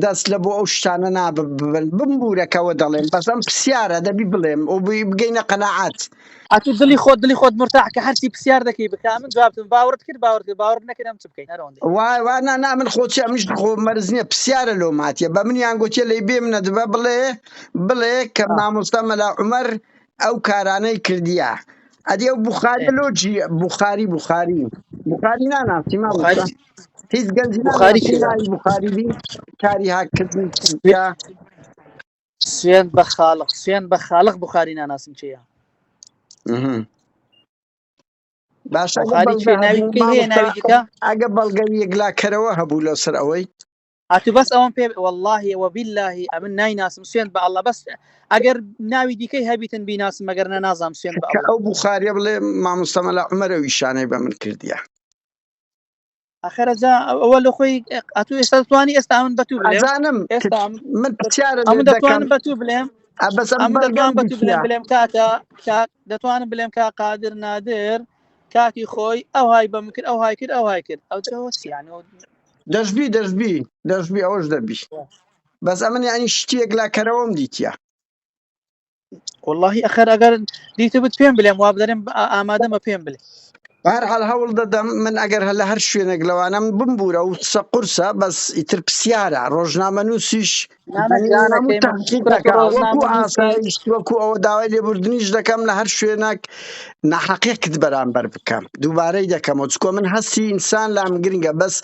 دەست لە بۆ ئەو شتانە ناببن بمبوورەکەەوە دەڵێم بەس ئەم پرسیارە دەبی بڵێم و بگەینە قەناعەت. ئەتو دڵی خۆت دڵی خۆت مرتاح کە هەرچی پرسیار دەکەی بکە من جوابتم باوەڕت کرد باوەڕت کرد باوەڕت نەکرد ئەم چ بکەین هەر ئەوەندەی. وای وا نا نا من خۆ چی ئەمنیش خۆ مەرز نییە پرسیارە لۆم هاتیە بە منیان گوتیە لەی بێ منە دبە بڵێ بڵێ کە آه. مامۆستا مەلا عومەر ئەو کارانەی کردیە ئەدی ئەو بخاری ئێ. لۆجی بخاری بخاری بخاری ناناسی بخاری مامۆستا هیچ گەنجی بخاری ناناسی چیە؟ ناوی بخاری بی کاری هاککردن کە سوێن بە خاڵق سوێن بە خاڵق بخاری ناناسم چیە باشە ئەگە بخاری بەڵگە چیە ناوی هەبوو دیکەی هەیە مامۆستا ناوی دیکە ئەگە بەڵگە یەکلاکەرەوە هەبوو لەسەر ئەوەی ئەتو بەس ئەوەم پێ واللهی وباللهی ئەمن نایناسم سوێن بە ئەڵڵا بەس ئەگەر ناوی دیکەی هەبیتن بیناسم ئەگەر نە نازانم سوێن بە کە ئەڵڵا ئەو بخاریە بڵێ مامۆستا مەلا عومەر ئەو ئیشانەی بە من کردیە ئەخەرە جا ئەوە لە خۆی ئەتو ئێستا دەتوانی ئێستا من بە تو بلێم ئەزانم ئێستا من پرسیارە ئەمن لێت دەکەم دەتوانم بە تو بلێم بەس ئەم ئەمن بەڵگەم دەتوانم بە تو بلێم دیتیە بلێم کاکە کاک دەتوانم بلێم کا قادر نادر کاتی خۆی ئەو های بە من کرد ئەو های کرد ئەو های کرد ئەو جا وەچی یعنی دەشبی دەشبی دەشبی ئەوەش دەبی بەس ئەمن یعنی شتێک لا کەرەوەم دیتیە واللهی ئەخەر ئەگەر دیتبت پێم بلێم وا بدەرێم ئامادەمە پێم بلێ بەهەرحاڵ هەوڵ دەدەم من ئەگەر هەر لە هەر شوێنێک لەوانەم بمبوورە و قسە قورسە بەس ئیتر پرسیارە ڕۆژنامەنووسیش نانە یعنی هەموو جانەکەی من تحقیق کوڕە تۆ دەکا وەکو ڕۆژنامەنووسی ئاسایش وەکو ئەوە داوای لێبوردنیش دەکەم لە هەر شوێنێک ناحەقیەکت بەرامبەر بکەم دووبارەی دەکەمەوە چکۆ من هەستی ئینسان لام گرنگە بەس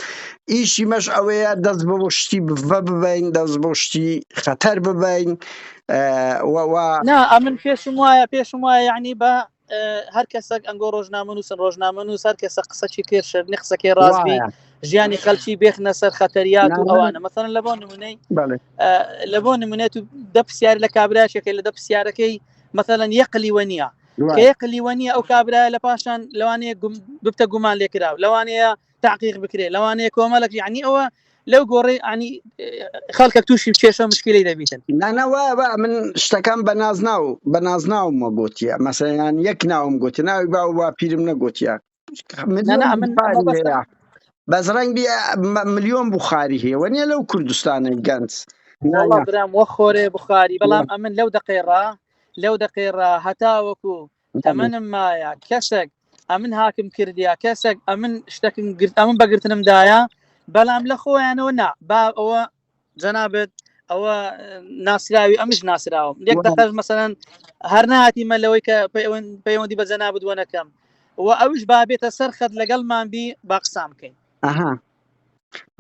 ئیشی مەش ئەوەیە دەست بۆ شتی بڤە ببین دەست بۆ شتی خەتەر ببین نا ئەمن پێشم وایە پێشم وایە یعنی بە هەر کەسێک ئەنگۆ ڕۆژنامەنووسن ڕۆژنامەنووس هەر کەسە قسەکی کرد شەرنی قسەکەی ڕاستبی ژیانی خەلکی بێخنە سەر خەتەریات و ئەوانە مەسەن لە بۆ نمونەی لە بۆ نمونێت و دە پرسیار لە کابراشێکە لە دە پرسیارەکەی مەسەلەن یەقلی وە نییە کە یەقلی وە نییە ئەو کابرایە لە پاشان لەوانەیە ببتە گومان لێکراو لەوانەیە تاقیق بکرێ لەوانەیە کۆمەلک یعنی ئەوە لەو گۆڕی ینی خەڵکە تووشی کێشە مشکلی دەبیتن نانا وا وا من شتەکان بە نازناو بە نازناومە گوتیە مەسەیان یەک ناوم گوتی ناوی باو با پیرم نەگوتیە نا من هەیە بەس ڕەنگبی ملیۆن بخاری هەیە وە نیە لەو کوردستانە گەنج وەڵا برام وە خۆرێ بخاری بەڵام ئەمن لەو دقەیڕا لەو دقەیڕا هەتاوەکو تەمەنم مایە کەسێک ئەمن هاکم کردیا کەسێک ئەمن شتەکم گرت ئەمن بەگرتنم دایە بەڵام لە خۆیانەوە نا با ئەوە جەنابت ئەوە ناسراوی ئەمش ناسراوم یەک دەقەش مەسەەن هەر نهاتیمە لەوەی کە پەیوەندی بە جەنابت وە نەکەم و ئەوش با بێتە سەر خەت لەگەڵمان بی با قسان بکەین ئەها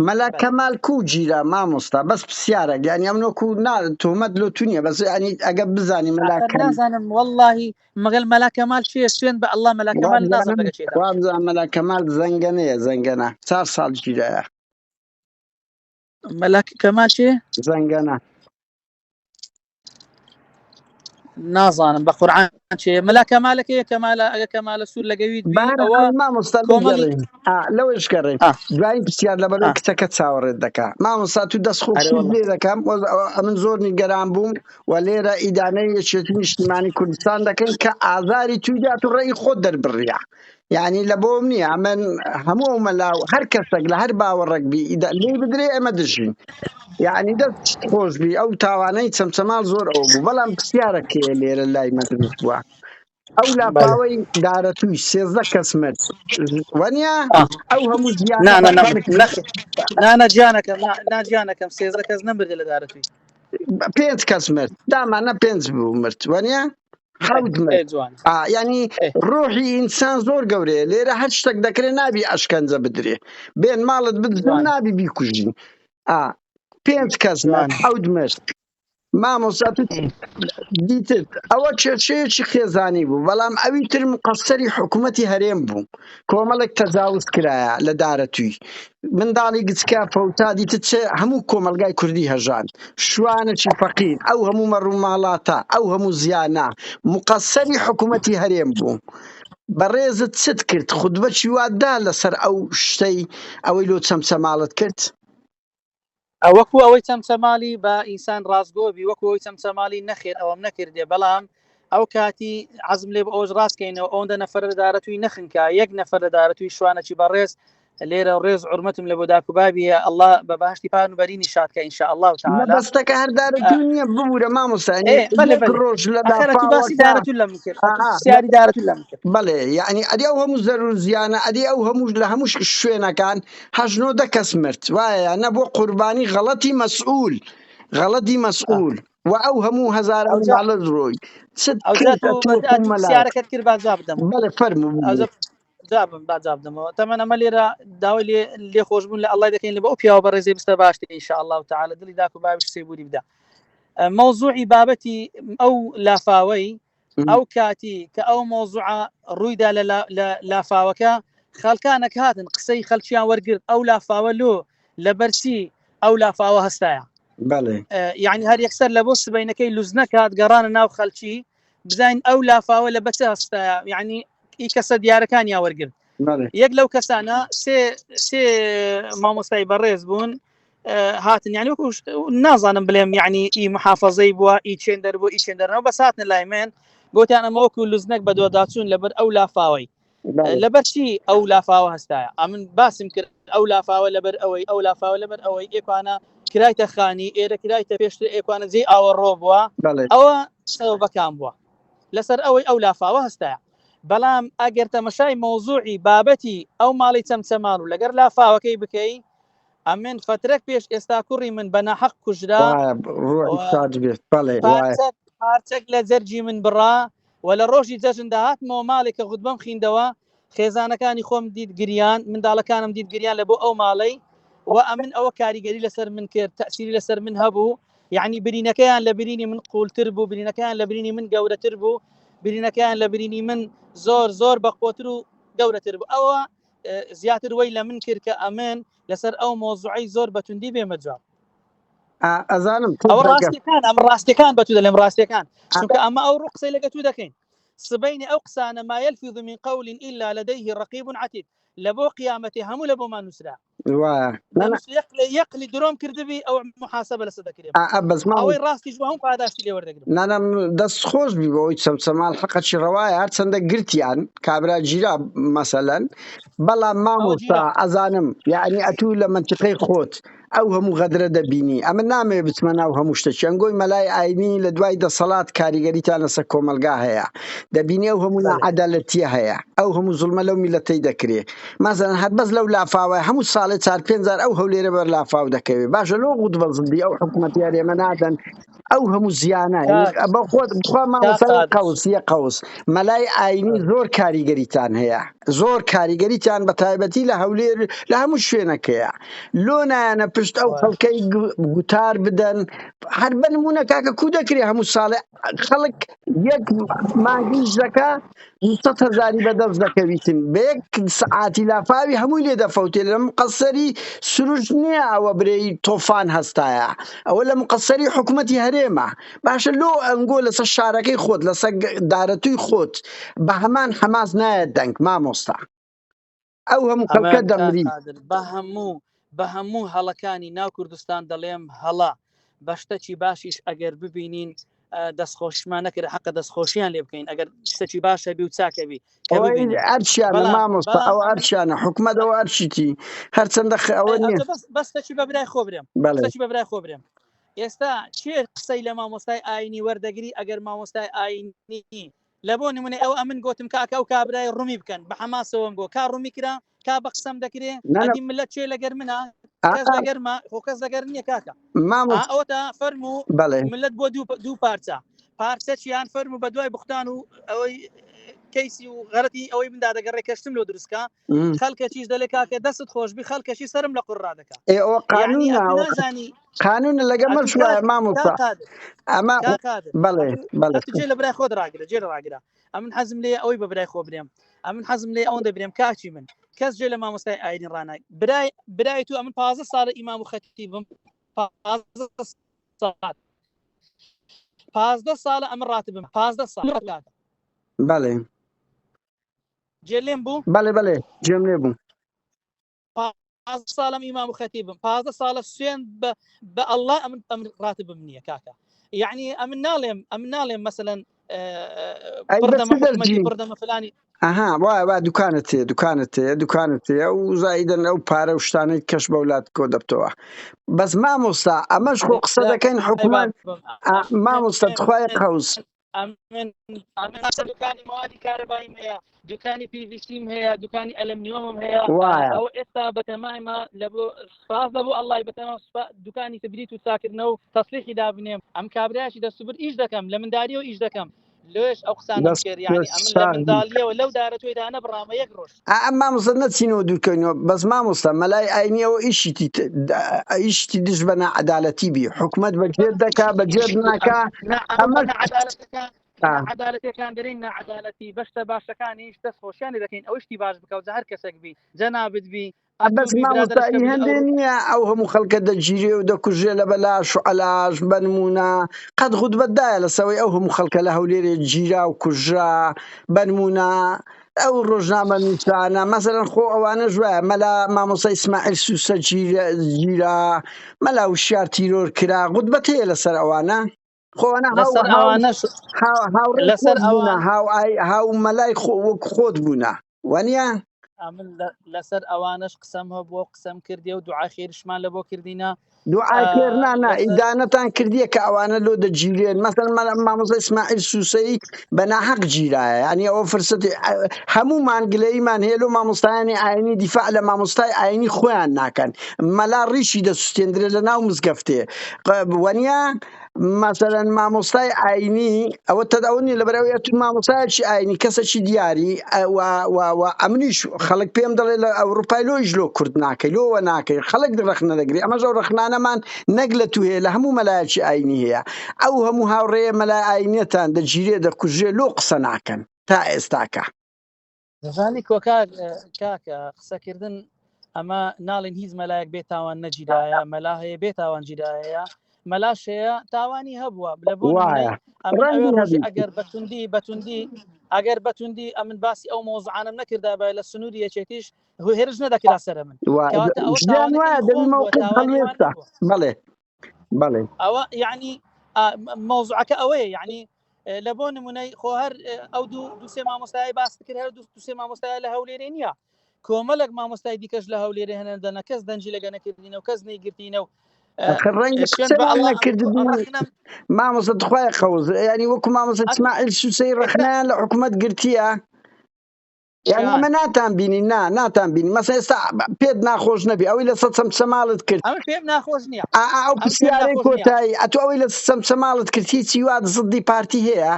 مەلا کەمال کو گیرا مامۆستا بەس پرسیارێک یعنی ئەم نۆکو نا تۆمەت لۆ تو نییە بەس ینی ئەگە بزانی مەلا ئەخەر نازانم واللهی مەگەل مەلا کەمال چیە سوێن بە ئەڵڵا مەلا کەمال نازانم لەگە چێدا وابزانم مەلا کەمال زەنگەنەیە زەنگەنە چار ساڵ گیرایە مەلا کەمال چێ زەنگەنە نازانم بە قورعان. چێ مەلا کەمالەکەیە کەمالە ئەگە کەمالە سوور لەگەویت بی بەهەر ئەوە حال مامۆستا کۆمەڵی لێگەڕێین ئا لەوەش گەڕێین ئا دوایین پرسیار لەبەرەوەی ئا کچەکە چاوەڕێت دەکا مامۆستا تو دەست ئەرێ خۆشیت والله لێ دەکەم ئەمن زۆر نیگەران بووم و لێرە ئیدانەی یەکێتی نیشتیمانی کوردستان دەکەین کە ئازاری توی دات و ڕێی خۆت دەربڕیە یعنی لە بۆم نییە ئەمن هەموو ئەو مەلا و هەر کەسێک لە هەر باوەڕێک بی ئیدا لێی بدرێ ئێمە دژین یعنی دەست خۆش بی ئەو تاوانەی چەمچەماڵ زۆر ئەو بوو بەڵام پرسیارەکەیە لێرە لای من دروست بووە ئەو بەڵێ لافاوەی دارەتووی 13 کەس مرد وەنیە ئا ئەو هەموو نا زیانە نا بە نا خەڵک نەخ نا نا گیانەکەم نا نا گیانەکەم 13 کەس نەمردە لە دارەتووی پێنج کەس مرد دامانە پێنج بوو مرد وەنیە بەڵێ حەوت ئێ مرد جوانە آ یعنی ئێ ڕۆحی ئینسان زۆر گەورەیە لێرە هەر شتێک دەکرێت نابی ئەشکەنجە بدرێ بێن ماڵت بدزن جوانە نابی بیکوژین ئا پێنج کەس مرد جوانە حەوت مرد مامۆستا تو دیتت ئەوە کێشەیەکی خێزانی بوو بەڵام ئەوی تر مقەسەری حکوومەتی هەرێم بوو کۆمەڵێک تەجاوز کرایە لە دارەتووی منداڵی گچکە فەوتا دیتت چ هەموو کۆمەلگای کوردی هەژاند شوانێکی فەقیر ئەو هەموو مەڕوماڵاتە ئەو هەموو زیانە مقەسەری حکوومەتی هەرێم بوو بەڕێزت چت کرد خودبەکی وات دا لەسەر ئەو شتەی ئەوەی لۆ چەمچەماڵت کرد؟ وەکو ئەوەی چەمچەماڵی بە ئینسان ڕاستگۆ بی وەکو ئەوەی چەمچەماڵی نەخێر ئەوەم نەکردێ بەڵام ئەو کاتی عەزم لێ بۆ ئەوش ڕاستکەینەوە ئەوەندە نەفەر لە دارەتووی نەخنکا یەک نەفەر لە دارەتووی شوانەکی بەڕێز لێرە ڕێز عورمەتم لە بۆ داک و بابیە ئەڵڵا بە بەهشتی پان و بەرینی شاد کە ئینشاء الله تعالی مەبەستەکە هەر دارەتوو نییە ببوورە مامۆستا یعنی ئێ بەلێ یەک بەلێ ڕۆژ لە ئەخەر ئەتوو باسی لافاوەکە دارەتوو لە من کرد ئەتوو ئا پرسیاری دارەتوو لە من کرد بەڵێ یعنی ئەدی ئەو هەموو زەرور زیانە ئەدی ئەو هەموو لە هەموو شوێنەکان هەشت نۆ دە کەس مرد وایە یا نە بۆ قوربانی غەڵەتی مەسئول غەڵەتی آه. مەسئول و ئەو هەموو هەزاران ئەوجا ماڵە ڕۆی چت ئەوجا کرد تو ئەتوو بەس وەکوو ئەتوو مەلایەک پرسیارەکەت کرد با جواب بدەمەوە بەڵێ فەرموو ئەوجا ببوورە جوابم با جواب بدەمەوە تەمەن ئەمە لێرە داوای لێ لێ خۆشبوون لە ئەڵڵای دەکەین لە بۆ ئەو پیاوە بەڕێزەی بستە باشتر ان شاء الله تعالی دڵی داک و باویش سێبوری بدا مەوزوعی بابەتی ئەو لافاوەی ئەو کاتی کە ئەو مۆزوعە ڕوویدا لە لە لافاوەکە خەڵکانێک هاتن قسەی خەلکیان وەرگرت ئەو لافاوە لۆ لەبەرچی ئەو لافاوە هەستایە بەڵێ یعنی هەر یەکسەر لە بۆ سبینەکەی لوزنەکات گەڕانە ناو خەلکی بزانین ئەو لافاوە لە بەچە هەستایە یعنی ئی کەسە دیارەکانیان وەرگرت یەک لەو کەسانە سێ سێ مامۆستای بەڕێز بوون هاتن یعنی وەکو نازانم بڵێم یعنی ئی محافظەی بووە ئی چێندەر بوو ئی چێندەرەوە بەس هاتنە لای من گوتیان ئەمە وەکو لوزنەک بە دوواداچوون لەبەر ئەو لافاوەی لەبەر چی ئەو لافاوە هەستایە ئەمن باسم کرد ئەو لافاوە لەبەر ئەوەی ئەو لافاوە لەبەر ئەوەی ئێکوانە کرایتە خانی ئێرە کرایتە پێشتر ئێکوانە جێی ئاوەڕۆ بووە ئەوە سەبەکان بووە لەسەر ئەوەی ئەو لافاوە هەستایە بەڵام ئەگەر تەمەشای مەوزوعی بابەتی ئەو ماڵی چەمچەماڵ و لەگەر لافاوەکەی بکەی ئەمن فەترەک پێش ئێستا کوڕی من بە ناحەق کوژرا وایە ڕۆحی شاد بێت بەڵێ وایە پارچەک پارچەک لە جەرگی من بڕا و لە ڕۆژی جەژندا هاتمەوە ماڵێک کە غوتبەم خیندەوە خێزانەکانی خۆم دیت گریان منداڵەکانم دیت گریان لە بۆ ئەو ماڵەی و ئەمن ئەوە کاریگەری لەسەر من کرد تەسیری لەسەر من هەبوو یعنی برینەکەیان لە برینی من قوڵتر بوو برینەکەیان لە برینی من گەورەتر بوو برینەکەیان لە برینی من زۆر زۆر بەقوتر و گەورەتر بوو ئەوە زیاتر وەی لە من کرد کە ئەمن لەسەر ئەو مۆزوعی زۆر بەتوندی بێمە جواب ئەزانم ئەوە ڕاستەکان ئەم ڕاستەکان بە تو دەلێم ڕاستەکان چونکە ئەمە ئەو ڕوو قسەی لەگە تو دەکەین سبەینێ ئەو قسانە ما يلفظ من قول إلا لديه رقيب عتيد لە بۆ قیامەتی هەموو لە بۆمان نووسرا وایە یەقلی درۆم کردبی ئەو محاسبە لەسەر دەکرێت بەس ئەوەی ڕاستیش بە هەموو پاداشتی لێ وەردەگرم نانم دەست خۆش بی بەوەی چەمچەماڵ حەقەکی ڕەوایە هەرچەندە گرتیان کابرا گیرا مەسەلەن بەڵام مامۆستا ئەزانم یعنی ئەتوو لە منتیقەی خۆت ئەو هەموو غەدرە دەبینی ئەمن نامەوێ بچمە ناو هەموو شتێکی ئەنگۆی مەلای ئاینی لە دوای دەسەڵات کاریگەریتان لەسەر کۆمەلگا هەیە دەبینی ئەو هەموو ناعەدالەتیە هەیە ئەو هەموو زوڵمە لەو میلەتەی دەکرێ مەسەلەن هەر بەس لەو لافاوە هەموو ساڵێ چار پێنج جار ئەو هەولێرە بەر لافاو دەکەوێ باشە لۆ غوت بە زدی ئەو حکوومەتی هەرێمە نادەن ئەو هەموو زیانە بە خۆت بخوا مامۆستا قەوس یە قەوس مەلای ئاینی زۆر کاریگەریتان هەیە زۆر کاریگەریتان بە تایبەتی لە هەولێر لە هەموو شوێنەکەیە لۆ نایەنە پشت ئەو خەڵکەی گوتار بدەن هەر بە نمونە کاکە کو دەکرێ هەموو ساڵێ خەڵک یەک مانگیش دەکا 200 هەزاری بەدەست دەکەویتن بە یەک سعاتی لافاوی هەمووی لێ دەفەوتێ لە مقەسەری سروشت نییە ئەوە برێی تۆفان هەستایە ئەوە لە مقەسەری حکوومەتی هەرێ. هەرێمە باشە لۆ ئەنگۆ لەسەر شارەکەی خۆت لەسەر دارەتووی خۆت بە هەمان حەماس نایەت دەنگ مامۆستا ئەو هەموو خەڵکە ئەمە کاک دەمری. قادر بە هەموو بە هەموو هەڵەکانی ناو کوردستان دەڵێم هەڵە بە شتەکی باشیش ئەگەر ببینین دەستخۆشمان نەکرد حەقە دەستخۆشیان لێ بکەین ئەگەر شتەکی باشە بی و چاکە بی کە ئەوە ببینین ئەرچیانە بەڵام مامۆستا بەڵام ئەوە ئەمن ئەرچیانە حکومەت ئەوە ئەرچیتی هەرچەندە ئەوە نییە ئەوجە بەس بەس شتەکی بە برای خۆ برێم بەڵێ شتەکی بە برای خۆ برێم ئێستا کێ قسەی لە مامۆستای ئاینی وەردەگری ئەگەر مامۆستای ئاینی لە بۆ نمونە ئەو ئەمن گۆتم کاکە ئەو کابرای ڕومی بکەن بە حەماسەوەم گۆ کا ڕومی کرا کا بە قسەم دەکرێ نە نە ئەدی ملت چێ لەگەر منە ئا کەس لەگەرمە خۆ کەس لەگەر نییە کاکە مامۆستا ئەوەتا فەرموو بەڵێ ملت بۆ دوو پارچە پارچەچیان فەرموو بە دوای بوختان و ئەوەی کەیسی و غەرەتی ئەوەی مندا دەگەڕێ کەشتم لۆ دروستکە خەڵکەچیش دەلێ کاکە دەستت خۆشبی خەڵکەشی سەرم لە قوڕ ڕادەکا ئێ ئەوە یعنی قانونە ئەتو ئەوە نازانی قانونە لەگە ئەتو مەش وایە کاک مامۆستا قادر ئەمە کا قادر بەڵێ ئەتو بەڵێ ئەتو جێ لە برای خۆت ڕاگرە جێ لە ڕاگرە ئەمن حەزم لێ ئەوەی بە برای خۆ برێم ئەمن حەزم لێ ئەوەندە برێم کاچی من کەس جێ لە مامۆستای ئاینی ڕانای برای برای تو ئەمن 15 ساڵە ئیمام و خەتیبم 15 ساڵ 15 ساڵە ئەمن ڕاتبم 15 ساڵ کاکە بەڵێ جێ لێم بوو بەڵێ بەڵێ جێم لێ بوو 15 ساڵم ئیمام و خەتیبم 15 ساڵە سوێن بە بە ئەڵڵا ئەمن ئەمن ڕاتبم نییە کاکە یعنی ئەمن ناڵێم ئەمن ناڵێم مەسەلەن ئەی بە بڕدەمە چ حکومەتی دەرجی بڕدەمە فلانی ئەها وایە وا دوکانت هەیە دوکانت هەیە دوکانت هەیە و زایدەن ئەو پارە و شتانەی کەش بەولات کۆ دەبتەوە بەس مامۆستا ئەمەش خۆ قسە دەکەین حکومەت مامۆستا تخوای قەوس ئەمن ئەمن دوکانی موادی کارەباییم هەیە دوکانی پیڤسیم هەیە دوکانی ئەلەمنیۆمم هەیە وایە ئەو ئێستا بەتەمایمە لە بۆ سپاس لە بۆ ئەڵڵای بەتەما دوکانی تبریت و چاکردنە و تەسلیحی دابنێم ئەم کابرایشی دەستوبرد ئیش دەکەم لە منداریەوە ئیش دەکەم لۆش ئەو قسانەم دەست کرد یعنی دەست ئەمن لە ساغ بی. منداڵیەوە لەو دارە تۆیدا نەبڕامە یەک ڕۆژ ئا ئەم مامۆستا نەچینەوە دوورکەوینەوە بەس مامۆستا مەلای ئاینی ئەوە ئیشیتی ئیشتی دژ بە ناعەدالەتی بی حکومەت بەجێت دەکا بەجێت ناکا ئەمە عدالەتەکان ئا. عدالەتەکان دەرین ناعدالەتی بەشتە باشەکانیش دەست خۆشیانی دەکەین ئەوە شتی باش بکە و جا هەر کەسێک بی جەنابت بی بەس ئەتوو بی مامۆستا برادەرشکە ئی بی لە هەندێ ئەوروپا نییە ئەو هەموو خەڵکە دەگیرێ و دەکوژرێ لە بەلاش و عەلاش بە نموونە قەت غوتبەت دایە لەسەوەی ئەو هەموو خەڵکە لە هەولێرێ گیرا و کوژرا بە نموونە ئەو ڕۆژنامە نووسانە مەسەلەن خۆ ئەوانەش وایە مەلا مامۆستا ئیسماعیل سوسە گیرا مەلا وشیار تیرۆر کرا غوتبەت هەیە لەسەر ئەوانە خۆ ئەوانە هاو لەسەر هاو ئەوانەش هاو هاوڕێی لەسەر خۆت بوونە ئەوان هاو ئای هاو مەلای خۆ وەک خۆت بوونە وانە ئەمن لەسەر ئەوانەش قسەم هەبووە قسەم کردی و دوعای خێرشمان لە بۆ کردینە دوعای خێر نا نا لەسەر ئیدانەتان کردیە کە ئەوانە لۆ دەگیرێن مەسەلەن مامۆستا ئیسماعیل سوسەیی بە ناحەق گیرایە یعنی ئەوە فرسەتی هەموومان گلەییمان هەیە لۆ مامۆستایانی ئاینی دیفاع لە مامۆستای ئاینی خۆیان ناکەن مەلا ڕیشی دەسوتێندرێ لە ناو مزگەفتێ وەنیە مەسەلەن مامۆستای ئاینی ئەوە تەد ئەوە نیە لەبەرئەوەی ئەتو مامۆستایەکی ئاینی کەسێکی دیاری و ئەمنیش خەڵک پێم دەڵێ لە ئەوروپای لۆیش لۆ کورد ناکەی لۆوە ناکەی خەڵک ڕەخنە دەگری ئەمەش ئەو ڕەخنانەمان نەک لە تو هەیە لە هەموو مەلایەکی ئاینی هەیە ئەو هەموو هاوڕێیە مەلای ئاینیەتان دەگیرێ دەکوژرێ لۆ قسە ناکەن تا ئێستاکە دەزانی کۆکار کاکە قسەکردن ئەمە ناڵێن هیچ مەلایەک بێ تاوان نەگیرایە مەلا هەیە بێ تاوان گیرایە مەلاش هەیە تاوانی هەبووە لە بۆ وایە ئەمن ئەوێ ڕەنگی ڕۆژی هەبی ئەگەر بەتوندی بەتوندی ئەگەر بەتوندی ئەمن باسی ئەو مۆزعانم نەکردا بە لە سنووری یەکێتیش هێرش نەدەکرا سەر من کەواتە ئەوە ژیان تاوانەکەی وایە دەبی خۆم بووە مەوقف تاوانی ئەوان هەڵوێستە نەبووە بەڵێ بەڵێ ئەوە یعنی مەوزوعەکە ئەوەیە یعنی لە بۆ نمونەی خۆ هەر ئەو دوو دوو سێ مامۆستای باس کرد هەر دوو سێ مامۆستای لە هەولێرێ نییە کۆمەلێک مامۆستای دیکەش لە هەولێرێ هەنەندەنە کەس دەنجی لەگە نەکردینە و کەس نەیگرتینە و ئەخر ڕەنگە شوێن بە قسەیان ئەڵڵا نەکردبوو ڕەخنەم مامۆستا تخوای قەوز ینی وەکو مامۆستا ئیسماعیل سوسەی ڕەخنەیان لە حکوومەت گرتیە یعنی چیان ئەمە ناتان بینی نا ناتان بینی مەسە ئێستا پێت ناخۆش نەبی ئەوەی لە سەد چەمچەماڵت کرد ئەمە پێم ناخۆش نییە ئا ئا، ئەو ئەم پێم پرسیارەی ناخۆش نییە کۆتایی ئەتۆ ئەوەی لە چەمچەماڵت کرد هیچی وات زدی پارتی هەیە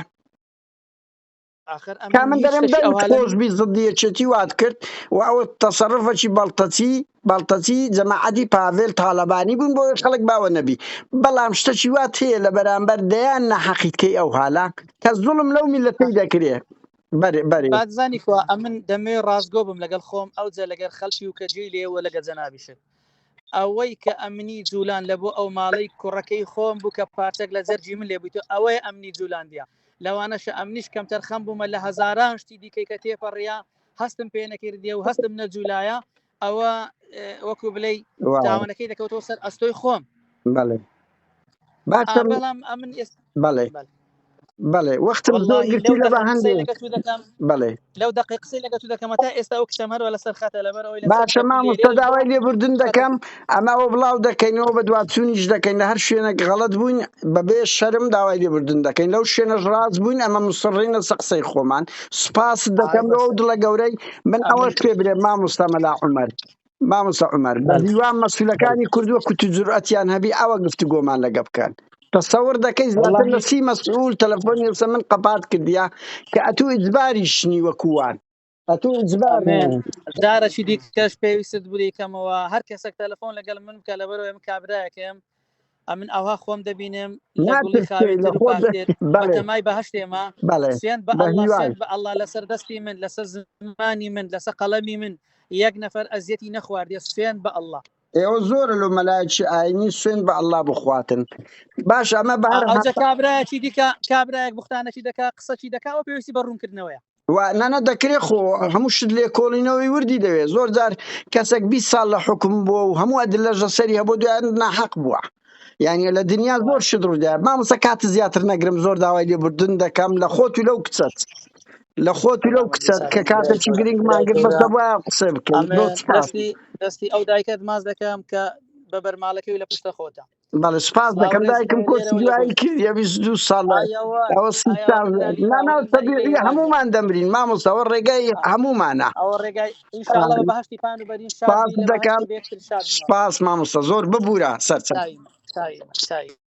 آخر کا ئەمن من هیچ دەرێم شتێکی دەنگ ئەوها لە خۆش بی زدی یەکێتی وات کرد و ئەوە تەسەرفەکی بەڵتەچی بەڵتەچی جەماعەتی پاڤێل تاالبانی بوون بۆ خەڵک باوە نەبی بەڵام شتەکی وات هەیە لە بەرامبەر دەیان ناحەقیت کەی ئەو حالە کە زوڵم لەو میلەتەی دەکرێ بەرێ بەرێ بادزانی کوا ئەمن دەمەوێ ڕاستگۆ بم لەگەڵ خۆم ئەوجە لەگەر خەڵکی و کە جێی لێوە لەگە جەنابیشت. ئەوەی کە ئەمنی جوولان لە بۆ ئەو ماڵەی کوڕەکەی خۆم بوو کە پارچەک لە جەرگی من لێ بوویتەوە ئەوەیە ئەمنی جوولاندیە لەوانەشە ئەمنیش کەمتەرخەم بوومە لە هەزاران شتی دیکەی کە تێپەڕیە هەستم پێ نەکردیە و هەستم نەجوولایە ئەوە وەکو بلەی تاوانەکەی دەکەوتەوە سەر ئەستۆی خۆم بەڵێ باشە بەڵام ئەمن بەڵێ بەڵێ وەختم زۆر گرتی لە بە هەندێ بەڵێ لەو دقی قسەی لەگە تو دەکەم تا ئێستا ئەو کچەم هەروە لەسەر خەتە لەبەر ئەوەی باشە مامۆستا داوای لێبوردن دەکەم ئەمە ئەوە بڵاو دەکەینەوە بە دواتچوونیش دەکەین لە هەر شوێنێک غەڵەت بووین بەبێ شەرم داوای لێبوردن دەکەین لەو شوێنەش ڕاست بووین ئەمە مسڕین لەسەر قسەی خۆمان سوپاست دەکەم لەو دڵە گەورەی من ئەوەش پێ برێ مامۆستا مەلا عومەر مامۆستا عومەر بە هیوام مەسولەکانی کورد وەکو تو جورئەتیان هەبی ئەوە گفتوگۆمان لەگە بکەن تەسەور دەکەی زیاتر لە سی مەسئول تەلەفۆنی لەسەر من قەپات کردیە کە ئەتوو ئیجباریش نی وەکووان ئەتوو ئیجبار جارەکی دیکەش پێویستت بوو دەیکەمەوە هەر کەسێک تەلەفۆن لەگەڵ من بکە لەبەرەوەی من کابرایەکم ئەمن ئەوها خۆم دەبینم لە گوڵی خاوێنتر و پاکتر بەتەمای بەهەشتێمە سوێند بە ئەڵڵا سوێند بە ئەڵڵا لەسەر دەستی من لەسەر زمانی من لەسەر قەڵەمی من یەک نەفەر ئەزیەتی نەخواردیە سوێند بە ئەڵڵا. ئێوە زۆرە لۆ مەلایەکی ئاینی سوێند بە ئەڵڵا بخواتن باش ئەمە بە هەر ئەوجا کابرایەکی دیکە کابرایەک بوختانەکی دەکا قسەکی دەکا ئەوە پێویستی بە ڕوونکردنەوەیە. و نانا دەکرێ خۆ هەموو شت لێکۆڵینەوەی وردی دەوێت زۆر جار کەسێک 20 ساڵ لە حکوم بووە و هەموو ئەدلەش لەسەری هەبوو دوایان ناحەق بووە یعنی لە دنیا زۆر شت ڕوودا مامۆستا کات زیاتر نەگرم زۆر داوای لێبوردن دەکەم لە خۆت و لەو کچەت لە خۆت و لەو کچەت کە کاتێکی گرنگمان گرت بەس دەبوایە قسە بکەین زۆر سوپاس. دەستی ئەو دایکەت ماچ دەکەم کە بە بەرماڵەکەی و لە پشتە خۆتە بەڵێ سپاس دەکەم دایکم کۆچی دوایی کرد یە 22 ساڵ ئەوە سی ساڵ نا تەبیعی هەمومان دەمرین مامۆستا ئەوە ڕێگای هەمومانە ئەوە ڕێگای ئینشاءاللە بە بەهەشتی پان و بەرین شاد سپاس بین لە دەکەم بەهەشتی بێکتر شاد بین سپاس مامۆستا زۆر ببورە سەرچاو دایمە دایمە دایمە.